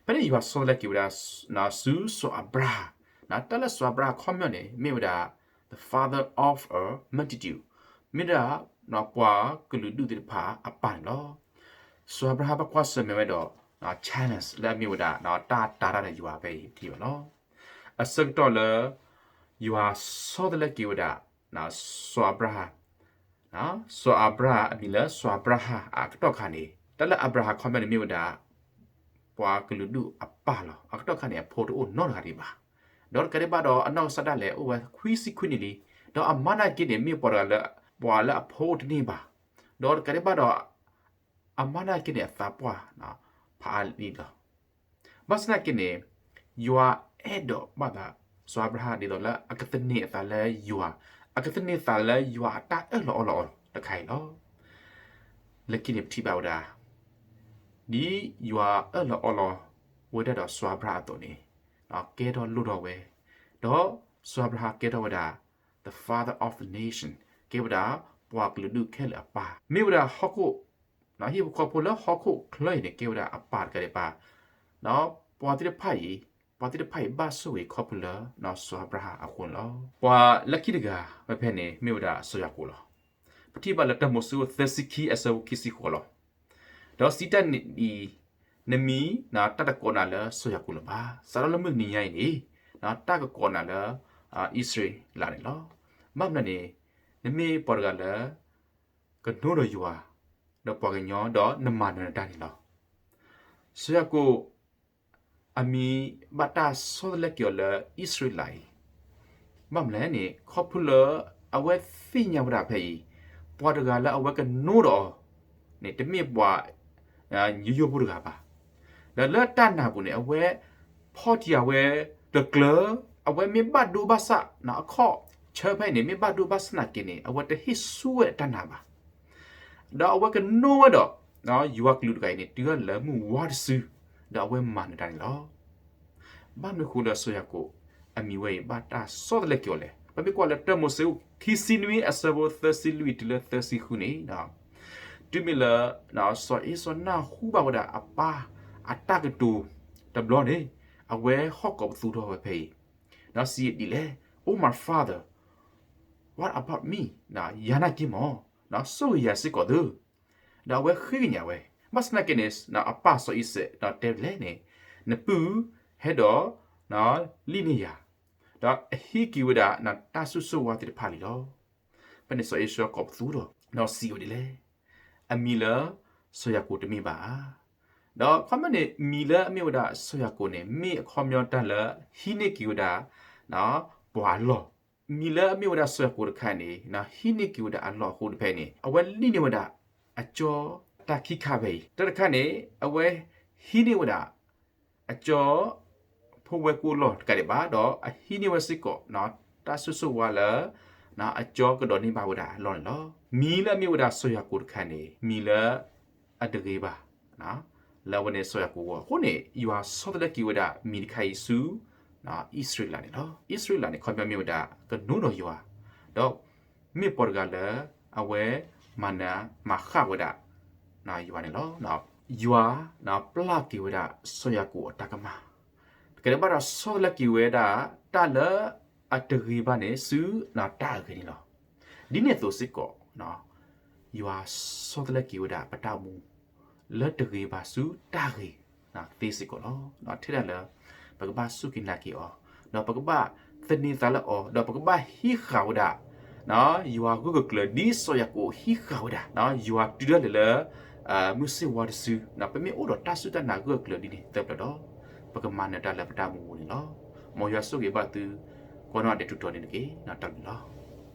ဖဲန့ၣ်ယွၤဆီတလဲက့ၤဝဲဒၣ် ဆူစီၤအၤဘြၤဟၣ်, တၢ်လၢစီၤအၤဘြၤဟၣ်အခီပညီန့ၣ် မ့ၢ်ဝဲဒၣ် the father of a multitude, မ့ၢ်ဒၣ် ပှၤကလုာ်ဒူၣ်သ့ၣ်တဖၣ်အပၢ်န့ၣ်လီၤ. စီၤအၤဘြၤဟၣ်ဘၣ်ကွၢ်ဆၢၣ်မဲာ်ဝဲဒီး challenge လၢအမ့ၢ်ဝဲဒၣ် တၢ်တာ်တၢ်ဒီးယွၤဖဲအံၤထံၣ်ဘၣ်လီၤ. အဆၢကတီၢ်လၢ ယွၤဆီတလဲက့ၤဝဲဒၣ် စီၤအၤဘြၤဟၣ်, စီၤအၤဘြၤဟၣ်အမံၤလၢစီၤအၤဘြၤဟၣ်အကတီၢ်ခါန့ၣ် တၢ်လၢအၤဘြၤဟၣ်အခီပညီန့ၣ်မ့ၢ်ဝဲဒၣ် ပှၤကလုာ်ဒူၣ်အပၢ်လီၤ. အကတီၢ်ခါန့ၣ် အဖိတအိၣ်နီတဂၤဒံးဘၣ်. ဒီးတကးဒံးဘၣ်ဒီး အနီၢ်ကစၢ်ဒၣ်လဲာ်အိၣ်ဝဲခွံဆံခွံနံၣ်လံ. ဒီးအမါနာ်က့န့ၣ် မ့ၢ်ပှၤတဂၤလၢ ပှၤလၢအဖိအိၣ်တန့ၢ်ဘၣ်. ဒီးတကးဒံးဘၣ်ဒီး အမါနာ်က့န့ၣ် အသးပှၢ် ဖးအါလံလီၤ. ဘၣ်ဆၣ်သနာ်က့န့ၣ် ယွၤအဲၣ်ဒိးဘၣ်သး စီၤအၤဘြၤဟၣ်ဒ်သိးလၢအကသန့ၤအသးလၢယွၤ, အကသန့ၤသးလၢယွၤအတၢ်အၢၣ်လီၤအီလီၤအီၤတခါအံၤလီၤ. လၢခံန့ၣ်ပထံၣ်ဘၣ်ဝဲဒၣ် ဒ်ယွၤအၢၣ်လီၤအီလီၤဝဲဒၣ်ဒီးစီၤအၤဘြၤဟၣ်အသိးန့ၣ် ကဲထီၣ်လိၣ်ထီၣ်ဝဲ, ဒီးစီၤအၤဘြၤဟၣ်ကဲထီၣ်ဝဲဒၣ် the father of the nation, ကဲဝဲဒၣ်ပှၤကလုာ်ဒူၣ်ခဲလၢာ်အပၢ်, မ့ၢ်ဝဲဒၣ်ဟီၣ်ခိၣ်, ဟံၣ်ဖိဃီဖိလၢဟီၣ်ခိၣ်ချၢအံၤန့ၣ် ကဲဝဲဒၣ်အပၢ်တဂၤဒံးဘၣ်, ဒီးပှၤသ့ၣ်တဖၣ်အံၤ, ပှၤသ့ၣ်တဖၣ်အံၤဘၣ်ဆိၣ်ဂ့ၤခီဖျိလၢစီၤအၤဘြၤဟၣ်အဃိန့ၣ်လီၤ. ပှၤလၢခံတဂၤဖဲဖဲန့ၣ် မ့ၢ်ဝဲဒၣ်စီၤယၤကိာ်လီၤ. ပထံၣ်ဘၣ်လၢတၢမိၤၡ့သၢဆံခံအဆၢဖိခံဆံဃိးလီၤ. ဒီးစံးတၢ်န့ၣ်ဒ်အံၤ, နမံၤတၢ်တကိးနၤလၢစီၤယၤကိာ်လၢၤဘၣ်. စးထီၣ်လၢမုၢ်တနံၤညါအံၤန့ၣ်, တၢ်ကကိးနၤလၢအံၣ်စရ့လးန့ၣ်လီၤ. ဘၣ်မနုၤန့ၣ်, နမ့ၢ်ပှၤတဂၤလၢ ကနိဒီးယွၤ, ဒီးပှၤကညီ, ဒီးနမၤနၢၤနတၢ်န့ၣ်လီၤ. စီၤယၤကိာ် အမံၤဘၣ်တၢ်ဆီတလဲက့ၤအီၤလၢအံၣ်စရ့လးအံၤ, ဘၣ်မနုၤလဲၣ်န့ၣ် ခီဖျိလၢအဝဲသ့ၣ်ညါဝဲဒၣ်ဖဲအံၤ, ပှၤတဂၤလၢအဝဲကနိဒီးအီၤန့ၣ် တမ့ၢ်ပှၤယိယိဖိတဂၤဘၣ်. ဒီးလၢတၢ်နာ်ပူၤန့ၣ် အဝဲဖီၣ်တံၢ်အဝဲတကျၢၤ, အဝဲမ့ၢ်ဘၣ်ဒိဘၣ်ဆၣ်အခီၣ်ဆၢဖဲအံၤန့ၣ် မ့ၢ်ဘၣ်ဒိဘၣ်ဆၣ်နာ်က့န့ၣ် အဝဲတဟ့ၣ်ဆူၣ်ဝဲဒၣ်တၢ်နာ်ဘၣ်. ဒီးအဝဲကနိဝဲဒီး ယွၤကလုာ်တဂၤအံၤန့ၣ် တုၤလၢမုၢ်ဝါတစု, ဒီးအဝဲမၤနၢၤတၢ်န့ၣ်လီၤ. ဘၣ်မနုၤဃိလၢစီၤယၤကိာ် အမံၤဝဲအံၤဘၣ်တၢ်ဆီတလဲက့ၤအီၤလဲၣ်. ပမ့ၢ်ကွၢ်လၢတၢမိၤၡ့ခံဆံနွံအဆၢဖိသၢဆံလွံၢ်တုၤလၢသၢဆံဃုန့ၣ်, တုၤမ့ၢ်လၢ စီၤဧ့စီနၢ်ဟူဘၣ်ဝဲဒၣ်အပၢ်အတၢ်ကတိၤတဘျီန့ၣ်, အဝဲဟီၣ်ကိးပသူထီၣ်ဝဲဖဲအံၤ, ဒီးစံးဒ်လဲၣ်, Oh my father, what about me? ယၤနာ်က့မး, ဆိၣ်ဂ့ၤယၤစ့ၢ်ကီးသု. ဒီးအဝဲဃ့ကညးဝဲ, ဘၣ်ဆၣ်သနာ်က့န့ၣ် အပၢ်စီၤအံၤစဲးတဲလဲၣ်န့ၣ်, နပုၢ်ဟဲဒီးလံၣ်န့ၢ်ယၤ, ဒီးအဟံးက့ၤဝဲဒၣ်တၢ်စိစိဝါသ့ၣ်တဖၣ်လံလီၤ. ဖဲန့ၣ်စီၤဧ့စီကိးပသူဒီး ဒီးစံးဝဲဒ်လဲၣ်, အမံၤလၢစီၤယၤကိာ်တမ့ၢ်ဘၣ်ဧါ. ဒီးခီမ့ၢ်န့ၣ် မံၤလၢအမ့ၢ်ဝဲဒၣ်စီၤယၤကိာ်န့ၣ် မ့ၢ်အခီပညီတၢ်လၢဟံးန့ၢ်က့ၤဝဲဒၣ် ပှၤအလီၢ်, မံၤလၢအမ့ၢ်ဝဲဒၣ်စီၤယၤကိာ်တခါန့ၣ် ဟံးန့ၢ်က့ၤဝဲဒၣ်အလီၢ်အဃိတဖဲန့ၣ် အဝဲလံၣ်န့ၢ်ဝဲဒၣ်အကၠီတၢ်ခံခါဖဲအံၤ, တၢ်တခါန့ၣ် အဝဲဟံးန့ၢ်ဝဲဒၣ် အကၠီ ဖိဝဲကိၣ်လီၢ်တကးဒံးဘၣ်, ဒီးအဟံးန့ၢ်ဝဲစ့ၢ်ကီး တၢ်စိစိဝါလၢ အကၠီကဒိးန့ၢ်ဘၣ်ဝဲဒၣ်အလီၢ်န့ၣ်လီၤ. မံၤလၢအမ့ၢ်ဝဲဒၣ်စီၤယၤကိာ်တခါန့ၣ် မံၤလၢအတဂ့ၤဘၣ် လၢအဝဲန့ၣ်စီၤယၤကိာ်အဂီၢ်အဃိန့ၣ် ယွၤဆီတလဲက့ၤဝဲဒၣ်မံၤတခါအံၤဆူ အံၣ်စရ့လးန့ၣ်လီၤ. အံၣ်စရ့လးန့ၣ် ခီပညီမ့ၢ်ဝဲဒၣ်ကနိဒီးယွၤ, ဒီးမ့ၢ်ပှၤတဂၤလၢ အဝဲမၤနၢၤမၤဃၣ်ဝဲဒၣ် ယွၤန့ၣ်လီၤ. ယွၤပျၢ်က့ၤဝဲဒၣ်စီၤယၤကိာ်အတၢ်ကမၣ်, တကးဒံးဘၣ်ဒီးဆီတလဲက့ၤဝဲဒၣ် တၢ်လၢအတဂ့ၤဘၣ်န့ၣ် ဆူတၢ်အဂ့ၤန့ၣ်လီၤ. ဒ်န့ၣ်အသိးစ့ၢ်ကီး ယွၤဆီတလဲက့ၤဝဲဒၣ်ပတၢ်အိၣ်မူ လၢတဂ့ၤဘၣ်ဆူတၢ်ဂ့ၤသ့စ့ၢ်ကီးလီၤ. ထဲဒၣ်လၢ ပကဘၣ်စူၢ်က့ၤနာ်က့ၤအီၤ, ဒီးပကဘၣ်သန့ၤသးလၢအီၤ, ဒီးပကဘၣ်ဟံးဃာ်ဝဲဒၣ် ယွၤဂၢၢ်ဂၢၢ်ကျၢၤကျၢၤ ဒ်စီၤယၤကိာ်ဟံးဃာ်ဝဲဒၣ် ယွၤတုၤဒၣ်လဲာ်လၢ မုၢ်ဆ့ၣ်ဝါတစု, ပမ့ၢ်အိၣ်ဒီးတၢ်စူၢ်တၢ်နာ်ဂၢၢ်ကျၢၤဒ်န့ၣ်သၢပျၢၤဒီး ပကမၤနၢၤတၢ်လၢပတၢ်မူအပူၤန့ၣ်လီၤ. မ်ယွၤဆိၣ်ဂ့ၤဘၣ်သု ကွၢ်နီၣ်ဒဲးထူးတီၤန့ၣ်တက့ၢ်. တၢ်ဘျုးလီၤ.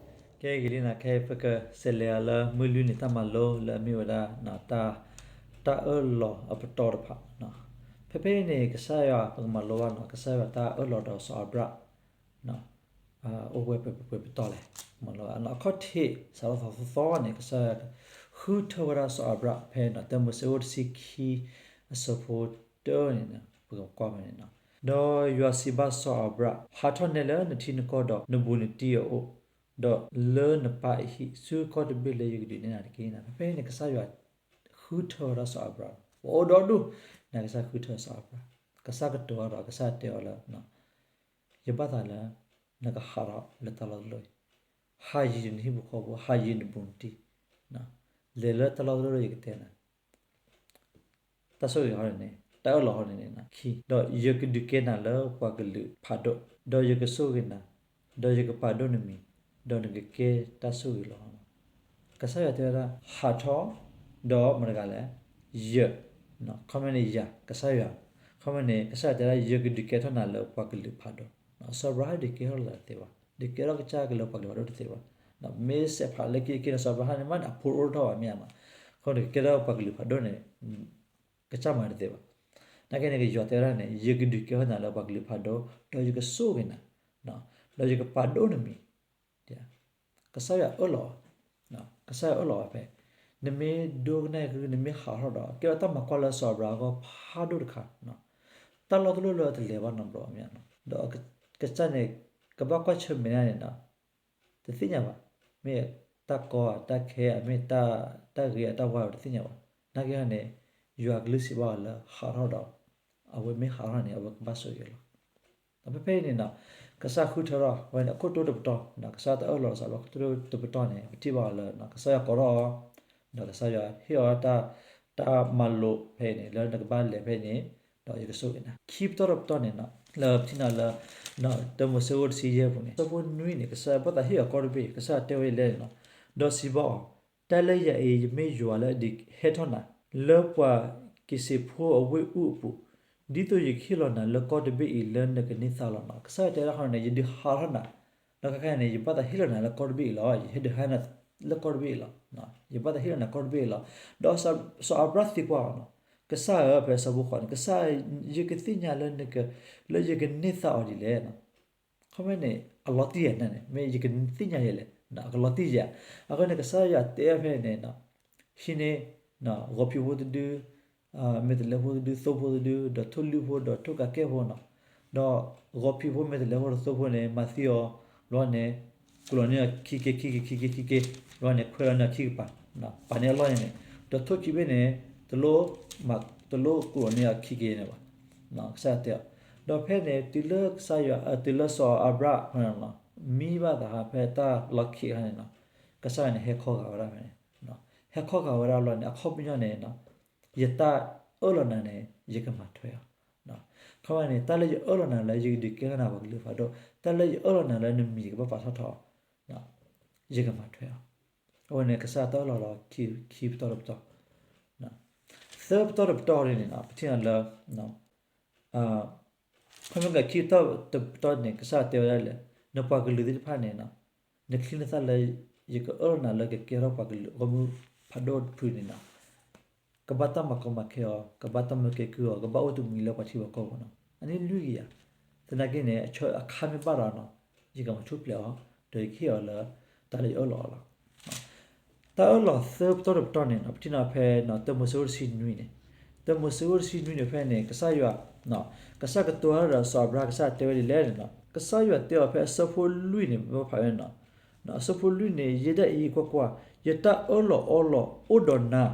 ကဲဂ့ၤလံနၤ ခဲအံၤပကစးလဲၤအီၤလၢမုၢ်လွံၢ်နံၤတၢ်မၤလိလၢအမ့ၢ်ဝဲဒၣ် တၢ်အၢၣ်လီၤအပတီၢ်တဖၣ်. ဖဲဖဲအံၤန့ၣ် ကစၢ်ယွၤ ပကမၤလိဘၣ်နီၤ ကစၢ်ယွၤတၢ်အၢၣ်လီၤဒီးစီၤအၤဘြၣ် အိၣ်ဝဲပှဲၤပှဲၤပတီၢ်လဲၣ်. မၤလိအခီၣ်ထံး စးထီၣ်သီသီသီန့ၣ် ကစၢ်ယွၤ ဃုထၢဝဲဒၣ်စီၤအၤဘြၣ် ဖဲတၢမိၤၡ့အခိၣ်တဆံခံ အဆၢဖိတၢန့ၣ် ပကကွၢ်ဖဲန့ၣ်နီၤ. ဒီးယွၤစံးဘၣ်စီၤအၤဘြၣ်, ဟးထီၣ်နဲလၢနထံနကီၢ်ဒီးနဘူးနတံၢ်အအိၣ်, ဒီးလၢနပၢ်အဟံၣ် ဆူကီၢ်တဘ့ၣ်လၢယကဒုးနဲၣ်နၤတက့ၢ်. ဖဲဖဲအံၤန့ၣ် ကစၢ်ယွၤ ဃုထၢဝဲဒၣ်စီၤအၤဘြၣ်, ပှၤအိၣ်ဒီဒူၣ်န့ၣ် ကစၢ်ဃုထၢစီၤအၤဘြၣ်, ကစၢ်ကတိၤအီၤဒီး ကစၢ်တဲအီၤလၢ ယဘၣ်သးလၢ နကဟးထီၣ်လၢတၢ်လီၢ်တလီၢ်အံၤ, ဟးယံၤနဟံၣ်ဖိဃီဖိ, ဟးယံၤနဘူးနတံၢ်, လဲၤလၢတၢ်လီၢ်တလီၢ်လၢယကတဲနၤ တၢ်ဆိၣ်ဂ့ၤဟီန့ၣ်န့ၣ် တၢ်အၢၣ်လီၤဟီန့ၣ်န့ၣ် ခံ, ဒီးယကဒုးကဲနၤလၢပှၤကလုာ်ဖးဒိၣ်, ဒီးယကဆိၣ်ဂ့ၤနၤ, ဒီးယကပာ်ဒိၣ်နမံၤ, ဒီးနကကဲတၢ်ဆိၣ်ဂ့ၤလီၤ. ကစၢ်ယွၤတဲဝဲဒၣ် ဟးထီၣ်, ဒီးမတၤတဂၤလဲၣ်, ယ, ခီမ့ၢ်န့ၣ်ယၤ ကစၢ်ယွၤ, ခီမ့ၢ်န့ၣ် ကစၢ်ယွၤတဲဒၣ် ယကဒုးကဲထီၣ်နၤလၢပှၤကလုာ်ဖးဒိၣ်, စီၤအၤဘြၤဟၣ်ဒုးကဲထီၣ်လၢတသ့ဘၣ်, ဒုးကဲထီၣ်ကစၢ်က့ၤလၢပှၤကလုာ်ဖးဒိၣ်တသ့ဘၣ်, မ့ၢ်စဲးဖးလၢခံက့ၤန့ၣ် စီၤအၤဘြၤဟၣ်န့ၣ်မ့ၢ်န့ၣ် အဖိတအိၣ်ထီၣ်ဘၣ်မ့ၢ်ဧါနီၤ, ခီမ့ၢ်န့ၣ်ကကဲထီၣ်ပှၤကလုာ်ဖးဒိၣ်န့ၣ် ကစၢ်မၤတသ့ဘၣ်, နာ်က့န့ၣ် ယွၤတဲဝဲဒၣ်န့ၣ် ယကဒုးကဲထီၣ်နၤလၢပှၤကလုာ်ဖးဒိၣ်, ဒီးယကဆိၣ်ဂ့ၤနၤ, ဒီးယကပာ်ဒိၣ်နမံၤ, ကစၢ်ယွၤအၢၣ်လီၤ, ကစၢ်ယွၤအၢၣ်လီၤအီၤဖဲ နမ့ၢ်ဒိကနၣ်အဂ့ၢ် နမ့ၢ်ဟးထီၣ်ဒီး ကဲထီၣ်တၢ်မၤကွၢ်လၢစီၤအၤဘြၤဟၣ်အဂီၢ်ဖးဒိၣ်တခါ, တၢ်လီၢ်တလီၢ်လၢအတလဲၤဘၣ်နီတဘျီမ့ၢ်နီၤ, ဒီးကစၢ်န့ၣ် ကဘၣ်ကွၢ်ဆၢၣ်မဲာ်န့ၣ်နီၤ တသ့ၣ်ညါဘၣ်, မ့ၢ်တၢ်ကီတၢ်ခဲ မ့ၢ်တၢ်ဂ့ၤအတၢ်ဝါတသ့ၣ်ညါဘၣ်, နာ်က့ဟီန့ၣ် ယွၤကလုၢ်စံးဘၣ်အီၤလၢဟးထီၣ်ဒီး အဝဲမ့ၢ်ဟးထီၣ်န့ၣ် အဝဲကဘၣ်ဆိၣ်ဂ့ၤလီၤ. ဒီးဖဲဖဲအံၤန့ၣ်နီၤ ကစၢ်ဃုထၢထီၣ်ဝဲန့ၣ် အခိၣ်တိတပတီၢ်, ကစၢ်တၢ်အၢၣ်လီၤစီၤအၤဘြၤဟၣ် အခိၣ်တိတပတီၢ်န့ၣ် ပထံၣ်ဘၣ်အီၤလၢ ကစၢ်ယွၤကိးထီၣ်အီၤ, ဒီးကစၢ်ယွၤဟ့ၣ်အီၤတၢ် တၢ်မၤလိာ်ဖဲအံၤန့ၣ် လၢနကဘၣ်လဲၤဖဲအံၤန့ၣ် ဒီးယကဆိၣ်ဂ့ၤနၤ, ခံပတီၢ်တပတီၢ်န့ၣ်နီၤ လၢပထံၣ်နၤလၢ တၢမိၤရှ့အခိၣ်တဆံယဲၢ်ပူၤန့ၣ် အဆၢဖိနွံန့ၣ် ကစၢ်ယွၤဘၣ်သးဟ့ၣ်အီၤကီၢ်တဘ့ၣ် ကစၢ်ယွၤတဲဝဲဒ်လဲၣ်န့ၣ်နီၤ, ဒီးစံးဘၣ်အီၤ, တၢ်လၢယၤအံၤ ယမ့ၢ်ယွၤလၢအဒုးဟဲထီၣ်နၤ လၢပှၤက့ၤစ့းဖိအဝ့ၢ်အူၣ်အပူၤ, ဒ်သိးယကဟ့ၣ်လီၤနၤလၢကီၢ်တဘ့ၣ်အံၤလၢနကန့ၢ်သါလီၤနီၤ, ကစၢ်ယွၤတဲဒၣ်ဃီန့ၣ် ယဒုးဟးထီၣ်နၤ, ဒီးခဲခါန့ၣ် ယဘၣ်သးဟ့ၣ်လီၤနၤလၢကီၢ်တဘ့ၣ်အံၤလီၤ, ယဟဲဒုးဟးနၤလၢကီၢ်တဘ့ၣ်အံၤလီၤ, ယဘၣ်သးဟ့ၣ်လီၤနၤကီၢ်တဘ့ၣ်အံၤလီၤ, ဒီးစီၤအၤဘြၤဟၣ်သံကွၢ်အီၤနီၤ, ကစၢ်ဧၢ ဖဲအဆၢဖိဃိးန့ၣ် ကစၢ်ဧၢ ယကသ့ၣ်ညါလၢနက လၢယကန့ၢ်သါအီၤဒ်လဲၣ် ခီမ့ၢ်န့ၣ် အလီၤတံၢ်ယၤန့ၣ် မ့ၢ်ယကသ့ၣ်ညါယဲလဲၣ်, အကလီၤတံၢ်ယၤ, အဃိန့ၣ် ကစၢ်ယွၤတဲအီၤဖဲန့ၣ်နီၤ, ဟံးန့ၢ် ဂီၤဖံးဖိတဒု, မဲာ်တဲးလဲးဖိတဒု, သိဖိတဒု, ဒီးထိၣ်လွံၢ်ဖိ, ဒီးထိၣ်ကးကဲၢ်ဖိနီၤ, ဒီးဂီၤဖံးဖိ မဲာ်တဲးလဲးဖိ ဒီးသိဖိန့ၣ် မၤသံအီၤ, ဘျီန့ၣ် ကူၣ်လီၤန့ၢ်အီၤခံက့ၤ ခံက့ၤ ခံက့ၤ ခံက့ၤ, ဘျီန့ၣ် ခွဲးလီၤန့ၢ်အီၤခံကပၤ, ပာ်န့ၢ်အလီၢ်န့ၣ်, ဒီးထိၣ်ခံဘ့ၣ်န့ၣ် တလိၣ် တလိၣ်ကူၣ်လီၤန့ၢ်အီၤခံက့ၤန့ၣ်ဘၣ်, ကစၢ်ယွၤတဲအီၤ, ဒီးဖဲန့ၣ် တုၤလၢကစၢ်ယွၤ တုၤလၢစီၤအၤဘြၣ် မံဘၣ်သးဖဲတၢ်လီၤခံးအခါန့ၣ်နီၤ, ကစၢ်ယွၤန့ၣ် ဟဲခီဂာ်ဝဲဒၣ်ဖဲန့ၣ်, ဟဲခီဂာ်ဝဲဒၣ်လီၤန့ၣ် အခီပညီန့ၣ် ယတၢ်အၢၣ်လီၤနၤန့ၣ် ယကမၤထွဲအီၤ, ခီမ့ၢ်န့ၣ် တၢ်လၢယအၢၣ်လီၤနၤလၢယကဒုးကဲထီၣ်နၤပှၤကလုာ်ဖးဒိၣ်, တၢ်လၢယအၢၣ်လီၤနၤလၢနမံၤကဘၣ်ပာ်ထီၣ်ထီအီၤ, ယကမၤထွဲအီၤ, အဝဲန့ၣ် ကစၢ်တၢ်အၢၣ်လီၤလီၤ ခံပတီၢ်တပတီၢ်, သၢပတီၢ်တပတီၢ်န့ၣ် ပထံၣ်လီၤလၢ ခီမ့ၢ်ကခံပတီၢ်တပတီၢ်န့ၣ် ကစၢ်တဲဝဲဒၣ်လၢ နပှၤကလုာ်သ့ၣ်တဖၣ်န့ၣ် နချံနသၣ်လၢ ယကအၢၣ်လီၤနၤလၢကကဲထီၣ်ပှၤကလုာ်ဂီၢ်မုၢ်ဖးဒိၣ်တဖုန့ၣ်နီၤ, ကဘၣ်တၢ်မၤကီမၤခဲအီၤ, ကဘၣ်တၢ်မၢကဲကုၢ်အီၤ, ကဘၣ်အိၣ်တမှံၤလၢပှၤထံပှၤကီၢ်ပူၤနီၤ, အန့ၣ်လွံၢ်ကယၤ, သနာ်က့န့ၣ် အဆၢအခါမ့ၢ်ဘၣ်ဒီးနီၤ, ယကမၤထူၣ်ဖျဲးအီၤ, ဒီးယကဟ့ၣ်အီၤလၢတၢ်လၢယအၢၣ်လီၤအီၤလီၤ. တၢ်အၢၣ်လီၤသၢပတီၢ်တပတီၢ်န့ၣ် ပထံၣ်နီၤဖဲ တၢမိၤရှ့အခိၣ်တဆံနွံန့ၣ်, တၢမိၤရှ့အခိၣ်တဆံနွံန့ၣ်ဖဲန့ၣ် ကစၢ်ယွၤ ကစၢ်ကတိၤတၢ်ဒီးစီၤအၤဘြၤဟၣ် ကစၢ်တဲဝဲဒ်လဲၣ်န့ၣ်နီၤ, ကစၢ်ယွၤတဲအီၤဖဲအဆၢဖိလွံၢ်န့ၣ် ပဘၣ်ဖးဝဲနီၤ, အဆၢဖိလွံၢ်န့ၣ် ယဲဒၣ်အံၤ ကွၢ်ကွၢ်, ယတၢ်အၢၣ်လီၤအီလီၤအိၣ်ဒီးနၤ,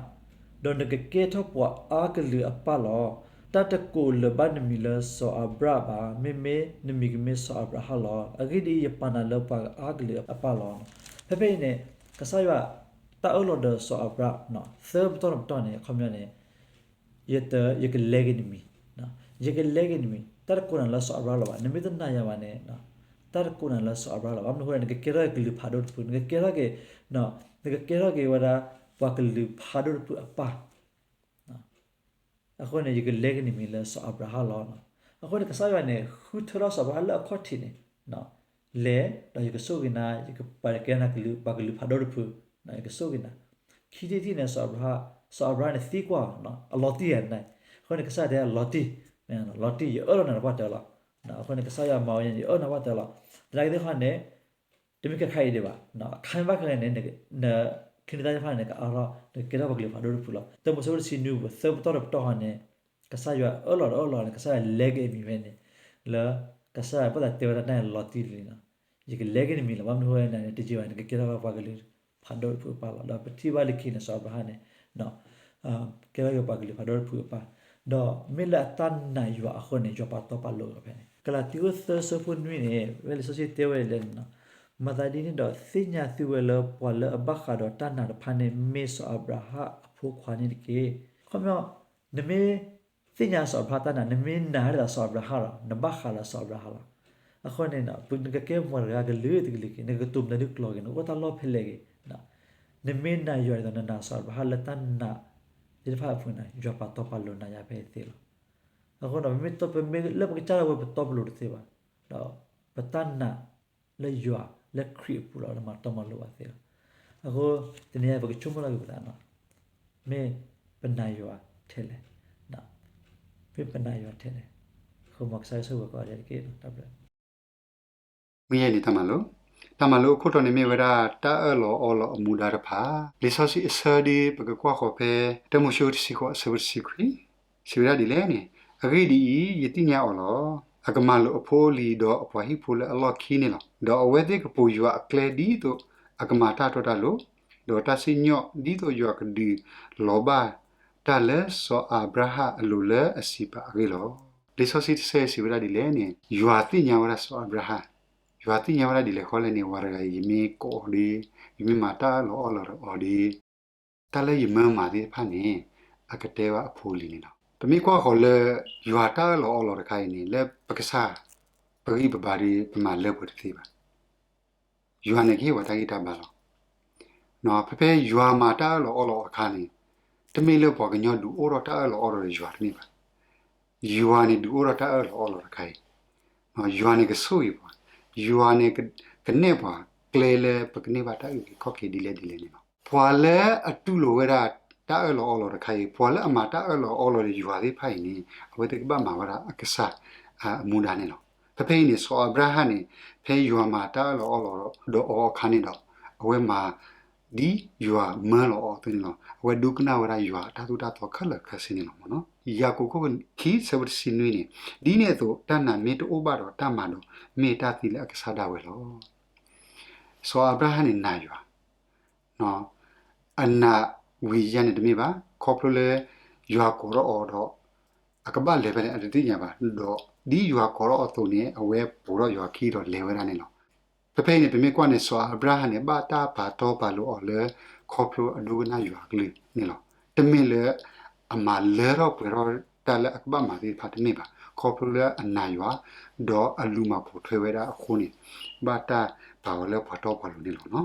ဒီးနကကဲထီၣ်ပှၤအါကလုာ်အပၢ်လီၤ. တၢ်တကိးလၢၤဘၣ်နမံၤလၢစီၤအၤဘြၣ်ဘၣ်, မ့မ့ၢ်နမံၤကမ့ၢ်စီၤအၤဘြၤဟၣ်လီၤ. အဂ့ၢ်ဒ်အံၤ, ယပာ်နၤလၢပှၤအါကလုာ်အပၢ်လီၤ. ဖဲဖဲအံၤန့ၣ် ကစၢ်ယွၤ တၢ်အၢၣ်လီၤဒီးစီၤအၤဘြၣ် သၢပတီၢ်တပတီၢ်န့ၣ် အခီပညီန့ၣ် ယတ, ယကလဲက့ၤနမံၤ, ယကလဲက့ၤနမံၤ, တၢ်တကိးနၤလၢစီၤအၤဘြၣ်လၢၤဘၣ်, နမ့ၢ်တနာ်ယၤဘၣ်န့ၣ် တၢ်တကိးနၤလၢစီၤအၤဘြၣ်လၢၤဘၣ်, မနုၤအဃိန့ၣ် နကကဲထီၣ်က့ၤကလုာ်ဖးဒိၣ်တဖု, နကကဲထီၣ်က့ၤ, နကကဲထီၣ်က့ၤဝဲဒၣ် ပှၤကလုာ်ဖးဒိၣ်တဖုအပၢ်. အဃိန့ၣ် ယကလဲက့ၤနမံၤလၢစီၤအၤဘြၤဟၣ်လီၤ. အဃိန့ၣ် ကစၢ်ယွၤန့ၣ် ဃုထၢထီၣ်စီၤအၤဘြၤဟၣ်လၢအခီၣ်ထံးန့ၣ်, လဲၤဒီးယကဆိၣ်ဂ့ၤနၤ, ယကပာ်ကဲနၤကလုာ်, ပှၤကလုာ်ဖးဒိၣ်တဖု, ယကဆိၣ်ဂ့ၤနၤ. ခံထံၣ်တထံၣ်န့ၣ် စီၤအၤဘြၤဟၣ်, စီၤအၤဘြၤဟၣ်န့ၣ်သံကွၢ်အီၤ, အလီၤတံၢ်ယၤန့ၣ်, အဃိန့ၣ် ကစၢ်ယွၤတဲ လီၤတံၢ်, လီၤတံၢ် ယအၢၣ်လီၤနၤတပှၢ်တၢၢ်လီၤ. အဃိန့ၣ် ကစၢ်ယွၤမၤဝဲန့ၣ် ယအၢၣ်နၤတပှၢ်တၢၢ်လီၤ. သနာ်က့သ့ၣ်တဖၣ်န့ၣ် တမ့ၢ်ခဲခါအံၤဒံးဘၣ်, အခါမ့ၢ်ဘၣ်ခဲန့ၣ် နချံနသၣ်သ့ၣ်တဖၣ်န့ၣ် နကအါထီၣ်, နကကဲထီၣ်ပှၤကလုာ်ဖးဒိၣ်တဖုလီၤ. တၢမိၤရှ့အခိၣ်တဆံနွံပူၤ သၢပတီၢ်တပတီၢ်ဃီန့ၣ် ကစၢ်ယွၤအၢၣ်လီၤဒီးအၢၣ်လီၤန့ၣ် ကစၢ်ယွၤလဲက့ၤအမံၤဖဲန့ၣ်, လၢ ကစၢ်ယွၤဘၣ်သးတဲဝဲဒၣ်တၢ်န့ၣ်လီၤတံၢ်လံနီၤ, ယကလဲက့ၤနမံၤလီၤ. ဘၣ်မနုၤအဃိလဲၣ်န့ၣ် တယံာ်ဘၣ် နကကဲထီၣ်ပှၤကလုာ်ဖးဒိၣ်တဖုအပၢ်လီၤ. ဒီးပထံၣ်ဘၣ်လၢခံန့ၣ် စီၤအၤဘြၤဟၣ်န့ၣ် ကဲထီၣ်က့ၤပှၤကလုာ်ဖးဒိၣ်တဖုအပၢ်, ဒီးမ့ၢ်လၢအတၢ်နာ်ယွၤအဃိန့ၣ် ယွၤပာ်တီပာ်လိၤအီၤဖဲန့ၣ်. ကလၤတံ အခိၣ်သၢ အဆၢဖိနွံန့ၣ် ဝဲလံာ်စီဆှံတဲဝဲဒ်လဲၣ်န့ၣ်နီၤ, မၤသးဒ်န့ၣ်ဒီး သ့ၣ်ညါသုဝဲလၢ ပှၤလၢအဘၣ်ဃးဒီးတၢ်နာ်တဖၣ်န့ၣ် မ့ၢ်စီၤအၤဘြၤဟၣ်အဖိခွါန့ၣ်တက့ၢ်. ခီပညီ နမ့ၢ်သ့ၣ်ညါစီၤအၤဘြၤဟၣ်တၢ်နာ်, နမ့ၢ်နာ်ဒ်သိးစီၤအၤဘြၤဟၣ်လီၤ, နဘၣ်ဃးဒီးစီၤအၤဘြၤဟၣ်လီၤ. အဃိန့ၣ် နကကဲမီၤတဂၤကလုာ်တကလုာ်က့ၤ, နကကတိၤမနုၤဒုးကျိၤက့ၤ, နအိၣ်တၢ်လီၢ်ဖဲလဲၣ်က့ၤ, နမ့ၢ်နာ်ယွၤဒ်သိးနနာ်စီၤအၤဘြၤဟၣ်လၢတၢ်နာ်သ့ၣ်တဖၣ်အဖုန့ၣ် ယွၤပာ်တီပာ်လိၤနၤယၤဖဲအသ့လီၤ. အဃိဒီး ပမ့ၢ်လၢပကစၢ်ဒၣ်ဝဲ ပတီပလိၤတသ့ဘၣ်, ဒီးပတၢ်နာ်လၢယွၤလၢခရံာ်အပူၤလီၤ လၢမၤတီမၤလိၤဘၣ်သ့လီၤ. အဃိ တနံၤအံၤ ပကဆိကမိၣ်လီၤက့ၤပသးနီၤ, မ့ၢ်ပနာ်ယွၤထဲလဲၣ်, မ့ၢ်ပနာ်ယွၤထဲလဲၣ်, အဃိမ်ကစၢ်ယွၤဆိၣ်ဂ့ၤကိးဂၤဒဲးတက့ၢ်. တၢ်ဘျုး မုၢ်ယဲၢ်နံၤတၢ်မၤလိ တၢ်မၤလိအခိၣ်တီန့ၣ်မ့ၢ်ဝဲဒၣ်တၢ်အၢၣ်လီၤအီလီၤအမူဒါတဖၣ်, လံာ်စီဆှံအဆၢဒ်ပကကွၢ်ဃီၤဖဲ တၢမိၤၡ့တဆံဃိးအဆၢဖိတဆံခွံ, စံးဝဲဒၣ်ဒ်လဲၣ်န့ၣ်, အဂ့ၢ်ဒ်အံၤ, ယသ့ၣ်ညါအီၤလီၤ. အကမၤလိာ်အဖိအလံၤ ဒီးအပှၤဟံၣ်ဖိလၢအလီၢ်ခံန့ၣ်လီၤ. ဒီးအဝဲသ့ၣ်ကပိာ်ယွၤအကျဲဒ်သိးအကမၤတၢ်တီတၢ်လိၤ, ဒီးတၢ်စံၣ်ညီၣ်ဒ်သိးယွၤကဒုးလီၤဘၣ်တၢ်လၢစီၤအၤဘြၤဟၣ်အလိၤလၢအစံးပာ်အဂ့ၢ်လီၤ. လံာ်စီဆှံတဆၢအံၤစံးဝဲဒၣ်ဒ်လဲၣ်န့ၣ်, ယွၤသ့ၣ်ညါဝဲဒၣ်စီၤအၤဘြၤဟၣ်, ယွၤသ့ၣ်ညါဝဲဒၣ်ဒ်လဲၣ်ဃီလဲၣ်န့ၣ်, ဝၤတဂၤအံၤ ယမ့ၢ်ကိးအီၤဒီး, ယမ့ၢ်မၤတၢ်အၢၣ်လီၤအီလီၤဒီးအီၤဒီး, တၢ်လၢယမၢမၤသ့ၣ်တဖၣ်န့ၣ် အကတဲဘၣ်အဖိအလံၤန့ၣ်လီၤ. ပမ့ၢ်ကွၢ်ဃီၤလၢ ယွၤတၢ်အၢၣ်လီၤအီလီၤတခါအံၤန့ၣ် လၢပကစၢ်ပဂံၢ်ပဘါဒီး ပမၤလၢပှဲၤတသ့ဘၣ်. ယွၤန့ၣ်ကဟ့ၣ်ဝဲတၢ်ဂံၢ်တၢ်ဘါလီၤ. ဖဲဖဲယွၤမၤတၢ်အၢၣ်လီၤအီလီၤအခါန့ၣ်, တမ့ၢ်လၢပှၤကညီဒုးအိၣ်ထီၣ်တၢ်အၢၣ်လီၤအီလီၤဒီးယွၤတမ့ၢ်ဘၣ်. ယွၤန့ၣ်ဒုးအိၣ်ထီၣ်တၢ်အၢၣ်လီၤအီလီၤတခါအံၤ, ယွၤန့ၣ်ကဆိၣ်ဂ့ၤပှၤ, ယွၤန့ၣ်ကနဲၣ်ပှၤကျဲလၢပကန့ၢ်ဘၣ်တၢ်အုၣ်က့ၤခီၣ်က့ၤဒ်လဲၣ်ဒ်လဲၣ်န့ၣ်လီၤ. ပှၤလၢအတူၢ်လိာ်ဝဲဒၣ်တၢ်အၢၣ်လီၤအီလီၤတခါအံၤ, ပှၤလၢအမၤတၢ်အၢၣ်လီၤအီလီၤဒီးယွၤသ့ၣ်တဖၣ်အံၤန့ၣ် အဝဲသ့ၣ်ကဘၣ်မၤဝဲဒၣ်အကစၢ်အမူဒါန့ၣ်လီၤ. ဖဲဖဲအံၤန့ၣ် စီၤအၤဘြၤဟၣ်န့ၣ် ဖဲယွၤမၤတၢ်အၢၣ်လီၤအီလီၤဒီးအီၤအခါန့ၣ်ဒီး, အဝဲမၤဒ်ယွၤမၢလီၤအီၤအသိးန့ၣ်လီၤ. အဝဲဒိကနၣ်ဝဲဒၣ်ယွၤအတၢ်သိၣ်တၢ်သီခဲလၢာ်ခဲဆ့န့ၣ်လီၤ. ယၤကိာ်ခိၣ်ခံ ဆၢဖိတဆံနွံန့ၣ်, ဒ်န့ၣ်အသိးတၢ်နာ်မ့ၢ်တအိၣ်ဘၣ်ဒီးတၢ်မၤဒီး, မ့ၢ်တၢ်သံလၢအကစၢ်ဒၣ်ဝဲလီၤ. စီၤအၤဘြၤဟၣ်န့ၣ်နာ်ယွၤ, အနာ်ဝံၤယဲန့ၣ်တမ့ၢ်ဘၣ်, ခီဖျိလၢယွၤကိးထီၣ်အီၤဒီး အကဘၣ်လဲၤဖဲလဲၣ် အတသ့ၣ်ညါဘၣ်, ဒီးဒ်ယွၤကိးထီၣ်အီၤအသိးန့ၣ် အဝဲပိာ်ထီၣ်ယွၤခံဒီးလဲၤဝဲဒၣ်န့ၣ်လီၤ. ဖဲဖဲအံၤန့ၣ် ပမ့ၢ်ကွၢ်န့ၣ် စီၤအၤဘြၤဟၣ်န့ၣ် ဘၣ်တၢ်ပာ်တီပာ်လိၤအီၤလၢ ခီဖျိအဒိကနၣ်ယွၤအကလုၢ်န့ၣ်လီၤ. တမ့ၢ်လၢအမၤလၢထီၣ်ပှဲၤထီၣ်တၢ်လၢအကဘၣ်မၤသ့ၣ်တဖၣ်တမ့ၢ်ဘၣ်, ခီဖျိလၢအနာ်ယွၤ ဒီးအလူၤမၤပိာ်ထွဲဝဲဒၣ်အဃိန့ၣ် ဘၣ်တၢ်ပာ်အီၤလၢပှၤတီပှၤလိၤန့ၣ်လီၤ.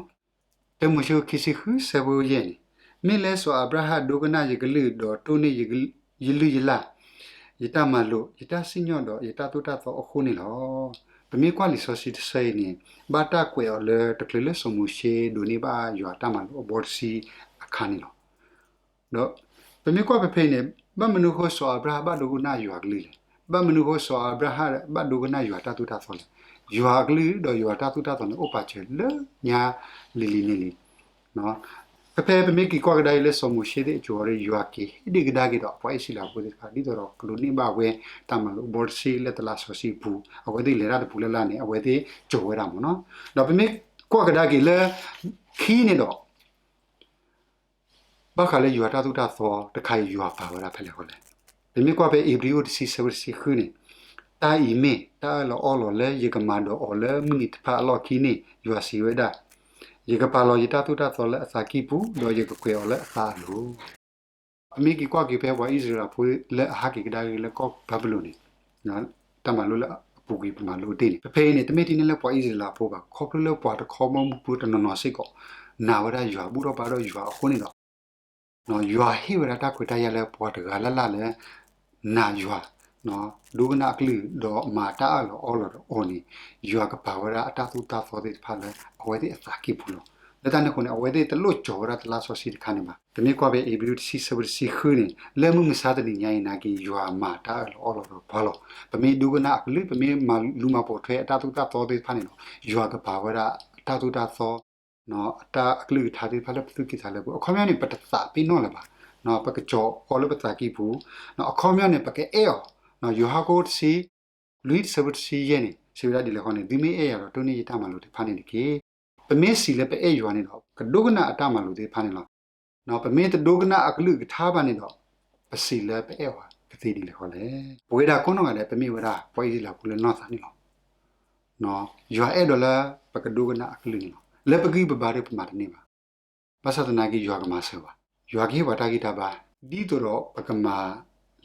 တၢမိၤၡ့ခံဆံဃု ဆၢဖိယဲၢ်န့ၣ်, မ့ၢ်လၢစီၤအၤဘြၤဟၣ်ဒိကနၣ်ယကလုၢ် ဒီးတိၢ်န့ၢ်ယလုၢ်ယလၢ်, ယတၢ်မၤလိာ်, ယတၢ်စံၣ်ညီၣ်ဒီးယတၢ်သိၣ်တၢ်သီအဃိန့ၣ်လီၤ. ပမ့ၢ်ကွၢ်လံာ်စီဆှံတဆၢအံၤန့ၣ် ဘၣ်တၢ်ကွဲးအီၤလၢတချုးလၢစီၤမိၤၡ့ဒိးန့ၢ်ဘၣ်ယွၤတၢ်မၤလိာ်အဘီတဆံအခါန့ၣ်လီၤ. ဒီးပမ့ၢ်ကွၢ်ဖဲဖဲအံၤန့ၣ် ဘၣ်မနုၤအဃိစီၤအၤဘြၤဟၣ်ဘၣ်ဒိကနၣ်ယွၤအကလုၢ်လဲၣ်, ဘၣ်မနုၤအဃိစီၤအၤဘြၤဟၣ်ဘၣ်ဒိကနၣ်ယွၤတၢ်သိၣ်တၢ်သီလဲၣ်. ယွၤအကလုၢ်ဒီးယွၤတၢ်သိၣ်တၢ်သီန့ၣ် အိၣ်ပာ်စၢၤလၢညါလံၤလံၤန့ၣ်လံ. ဖဲဖဲပမ့ၢ်က့ၤကွၢ်ကဒါအံၤလၢစီၤမိၤၡ့သ့ၣ်အစိၤအဃိဒီး ယွၤက့ၤဟ့ၣ်ဒုၣ်ကဒါက့ၤဒီးပှၤအံၣ်စရ့လးဖိသ့ၣ်တဖၣ် ဒ်သိးဒီးကဒိးန့ၢ်ဘၣ်ဝဲတၢ်မၤလိာ်အဘီတဆံလၢတလါစီဆှံအပူၤ, အဝဲသ့ၣ်လဲၤတၢ်တပူၤလၢ်လၢ်န့ၣ် အဝဲသ့ၣ်စိာ်ဝဲဒၣ်မ့ၢ်နီၤ. ဒီးပမ့ၢ်ကွၢ်ကဒါက့ၤလၢခံန့ၣ်ဒီး ဘၣ်ဃးလၢယွၤတၢ်သိၣ်တၢ်သီတခါအံၤ ယွၤပာ်ဝဲဒၣ်ဖဲလဲၣ်ဃီလဲၣ်. ပမ့ၢ်ကွၢ်ဖဲဧ့ၤဘြံၤအိၣ်တဆံ ဆၢဖိတဆံဃုန့ၣ်, တၢ်အံၤမ့ၢ်တၢ်အၢၣ်လီၤအီလီၤလၢယကမၤဒီးအီၤလၢမုၢ်နံၤတဖၣ်အလီၢ်ခံန့ၣ်, ယွၤစံးဝဲဒၣ်, ယကပာ်လီၤယတၢ်သိၣ်တၢ်သီလၢအသးကံၢ်ပူၤ, ဒီးယကကွဲးအီၤလၢအသးအလိၤ. ပမ့ၢ်က့ၤကွၢ်က့ၤဖဲပှၤအံၣ်စရ့လးဖိလၢအဟးက့ၤကဒါက့ၤလၢကီၢ်ဘၤဘူလိၣ်န့ၣ်, တၢ်မၤလိလၢအပူၤကွံာ်ပမၤလိတ့ၢ်န့ၣ်, ဖဲဖဲအံၤန့ၣ် တမ့ၢ်ထဲန့ၣ်လၢပှၤအံၣ်စရ့လးဖိဘၣ်, ခီဖျိလၢပှၤတခီဘီမုၢ်ဖိတနီၤနီၤစ့ၢ်ကီး နာ်ဝဲဒၣ်ယွၤဘူၣ်ထီၣ်ဘါထီၣ်ယွၤအဃိန့ၣ်ဒီး ယွၤဟ့ၣ်ဝဲဒၣ်တၢ်ခွဲးတၢ်ယာ်လၢပှၤတဂၤလၢ်လၢ်လၢ နာ်ယွၤ, ဒိကနၣ်အကလုၢ်ဒီးမၤတၢ်အၢၣ်လီၤအီလီၤဒီးအီၤန့ၣ်, ယွၤကပာ်ဝဲဒၣ်အတၢ်သိၣ်တၢ်သီသ့ၣ်တဖၣ်လၢအဝဲသ့ၣ်အသးကံၢ်ပူၤလီၤ. လၢတၢ်န့ၣ်အဃိန့ၣ် အဝဲသ့ၣ်တလိၣ်စိာ်ဝဲဒၣ်တလါစီဆှံတခါန့ၣ်ဘၣ်. ပမ့ၢ်ကွၢ်ဖဲဧ့ၤဘြံၤတဆံ ဆၢဖိတဆံဃုန့ၣ်, လၢမုၢ်မဆါတနံၤညါအံၤနာ်က့ ယွၤမၤတၢ်အၢၣ်လီၤအီလီၤဒီးပှၤလီၤ. ပမ့ၢ်ဒိကနၣ်အကလုၢ်, ပမ့ၢ်မၤလူၤမၤပိာ်ထွဲအတၢ်သိၣ်တၢ်သီသ့ၣ်တဖၣ်န့ၣ်ဒီး ယွၤကပာ်ဝဲဒၣ်အတၢ်သိၣ်တၢ်သီ အတၢ်အကလုၢ်ကထါသ့ၣ်တဖၣ်လၢပသူၣ်ကံၢ်သးလဲပူၤ. အခီပညီန့ၣ် ပတသးပ့ၤနီၣ်လၢၤဘၣ်, ပကစိာ်အီၤလၢပသးကံၢ်ပူၤ, အခီပညီန့ၣ် ပကအဲၣ်အီၤ. ယိၤဟၣ်ခိၣ်တဆံလွံၢ် ဆၢဖိတဆံယဲၢ်န့ၣ် စံးဝဲဒၣ်ဒ်လဲၣ်ဃီန့ၣ်, သုမ့ၢ်အဲၣ်ယၤဒီး တိၢ်န့ၢ်ယတၢ်မၤလိာ်တဖၣ်န့ၣ်တက့ၢ်. ပမ့ၢ်စံးလၢပအဲၣ်ယွၤန့ၣ်ဒီး ကဒိကနၣ်အတၢ်မၤလိာ်သ့ၣ်တဖၣ်န့ၣ်လီၤ. ပမ့ၢ်တဒိကနၣ်အကလုၢ်ကထါဘၣ်န့ၣ်ဒီး ပစံးလၢပအဲၣ်အီၤကသ့ဒ်လဲၣ်ဃီလဲၣ်. ပဝဲဒၣ်ကိးနီၢ်ဂၤဒဲး ပမ့ၢ်ဝဲဒၣ်ပှၤအံၣ်စရ့လးဖိလၢနီၢ်သးန့ၣ်လီၤ. ယွၤအဲၣ်ဒိးလၢပကဒိကနၣ်အကလုၢ်န့ၣ်လီၤ. လၢပဂံၢ်ပဘါဒီးပမၤတန့ၢ်ဘၣ်. ဘၣ်ဆၣ်သနာ်က့ ယွၤကမၤစၢၤပှၤ, ယွၤကဟ့ၣ်ပှၤတၢ်ဂံၢ်တၢ်ဘါ, ဒ်သိးဒီးပကမၤ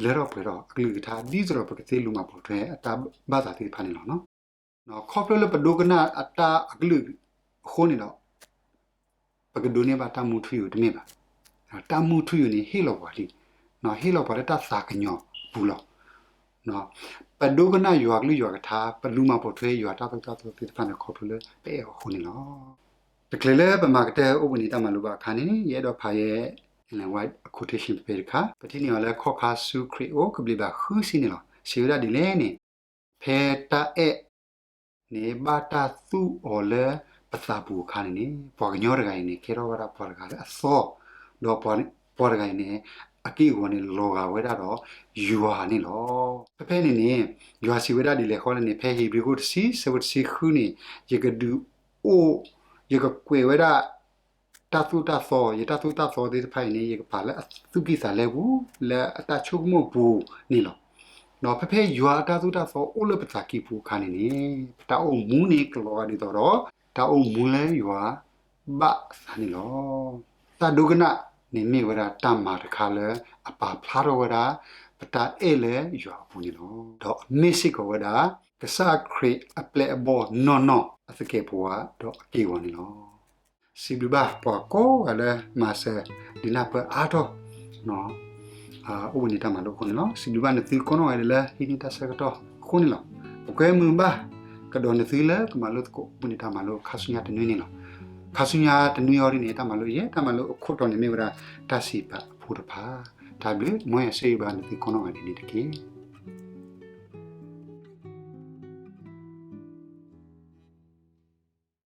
လၢထီၣ်ပှဲၤထီၣ်အကလုၢ်ကထါ, ဒ်သိးဒီးပကသ့လူၤမၤပိာ်ထွဲအတၢ်ဘၣ်သးသ့ၣ်တဖၣ်န့ၣ်လီၤ. ခီဖျိလၢပဒိကနၣ်အတၢ်အကလုၢ်အဃိန့ၣ်ဒီး ပကဒိးန့ၢ်ဘၣ်တၢ်မူထူယိာ်တမ့ၢ်ဘၣ်. တၢ်မူထူယိာ်န့ၣ်ဟ့ၣ်လီၤပှၤလံ, ဟ့ၣ်လီၤပှၤလၢတၢ်သးကညီၤအပူၤလီၤ. ပဒိကနၣ်ယွၤကလုၢ်ယွၤကထါ, ပလူၤမၤပိာ်ထွဲယွၤတၢ်သိၣ်တၢ်သီသ့ၣ်တဖၣ်န့ၣ် ခီဖျိလၢပအဲၣ်အီၤအဃိန့ၣ်လီၤ. တချုးလၢပမၤကတၢၢ်အိၣ်ဘှံးနံၤတၢ်မၤလိဘၣ်အခါန့ၣ် ယအဲၣ်ဒိးဖးယဲ Ellen White အ quotation ဖဲတခါ, ပထံၣ်န့ၢ်အီၤလၢ ခီၣ်ခါဆူခရံာ်အအိၣ် ကဘျံးဘၣ်ဃုဆံန့ၣ်လီၤ. စံးဝဲဒၣ်ဒ်လဲၣ်န့ၣ်, ဖဲတၢ်အဲၣ်န့ၣ် ဘၣ်တၢ်သူၣ်အီၤလၢ အသးပူၤအခါန့ၣ်န့ၣ် ပှၤကညီတဂၤအံၤန့ၣ် ကဲထီၣ်ဝဲဒၣ်ပှၤတဂၤလၢအသီ, ဒီးပှၤတဂၤအံၤန့ၣ် အက့ၢ်အဂီၤန့ၣ် လီၤဂာ်ဝဲဒၣ်ဒီးယွၤန့ၣ်လီၤ. ဖဲဖဲန့ၣ်န့ၣ် ယွၤစံးဝဲဒၣ်ဒ်လဲၣ်ဃီလဲၣ်န့ၣ် ဖဲဧ့ၤဘြံၤခိၣ်တဆံ ဆၢဖိတဆံဃုန့ၣ် ယကဒုးအိၣ်, ယကကွဲးဝဲဒၣ် တၢ်သိၣ်တၢ်သီ, ယတၢ်သိၣ်တၢ်သီသ့ၣ်တဖၣ်အံၤန့ၣ် ယကပာ်လၢအသူၣ်ကံၢ်သးလဲပူၤ လၢအတၢ်ဆိကမိၣ်ပူၤန့ၣ်လီၤ. ဒီးဖဲဖဲယွၤအတၢ်သိၣ်တၢ်သီအိၣ်လၢပသးကံၢ်ပူၤအခါန့ၣ်န့ၣ် ပတၢ်အိၣ်မူန့ၣ်ကလီၤဂာ်ဒ်သိးဒီး တၢ်အိၣ်မူလၢယွၤဘၣ်အသးန့ၣ်လီၤ. တၢ်ဒိကနၣ်န့ၣ်မ့ၢ်ဝဲဒၣ်တၢ်မၤတခါလၢအပာ်ဖျါထီၣ်ဝဲဒၣ် ပတၢ်အဲၣ်လၢယွၤအပူၤန့ၣ်လီၤ. ဒီးအမ့ၢ်စ့ၢ်ကီးဝဲဒၣ် ကစၢ်ခရံာ်အပျဲၢ်အဘီၣ်နီၢ်နီၢ် အသကဲးပဝးဒီးအက့ၢ်အဂီၤန့ၣ်လီၤ. စံးဘျုးဘၣ်ပှၤကိးဂၤလၢမၤစၢၤဒုးနၢ်ပၢၢ်အါထီၣ် အိၣ်ဘှံးနံၤတၢ်မၤလိအဃိန့ၣ်လီၤ. စံးဘျုးဘၣ်နသုကိးနီၢ်ဂၤဒဲးလၢဟံးန့ၢ်တၢ်ဆၢကတီၢ်အဃိန့ၣ်လီၤ. ပကွဲမုာ်ဘၣ်ကဒီးနသုလၢကမၤလိသကိးအိၣ်ဘှံးနံၤတၢ်မၤလိခါဆူညါတနွံန့ၣ်လီၤ. ခါဆူညါတနွံအံၤဒ်န့ၣ် တၢ်မၤလိယဲၢ် တၢ်မၤလိအခိၣ်တီန့ၣ်မ့ၢ်ဝဲဒၣ် တၢ်စံးပာ်အဖိတဖၣ်. တၢ်ဘျုး မ်ယွၤဆိၣ်ဂ့ၤဘၣ်နသုကိးနီၢ်ဂၤဒဲးန့ၣ်တက့ၢ်.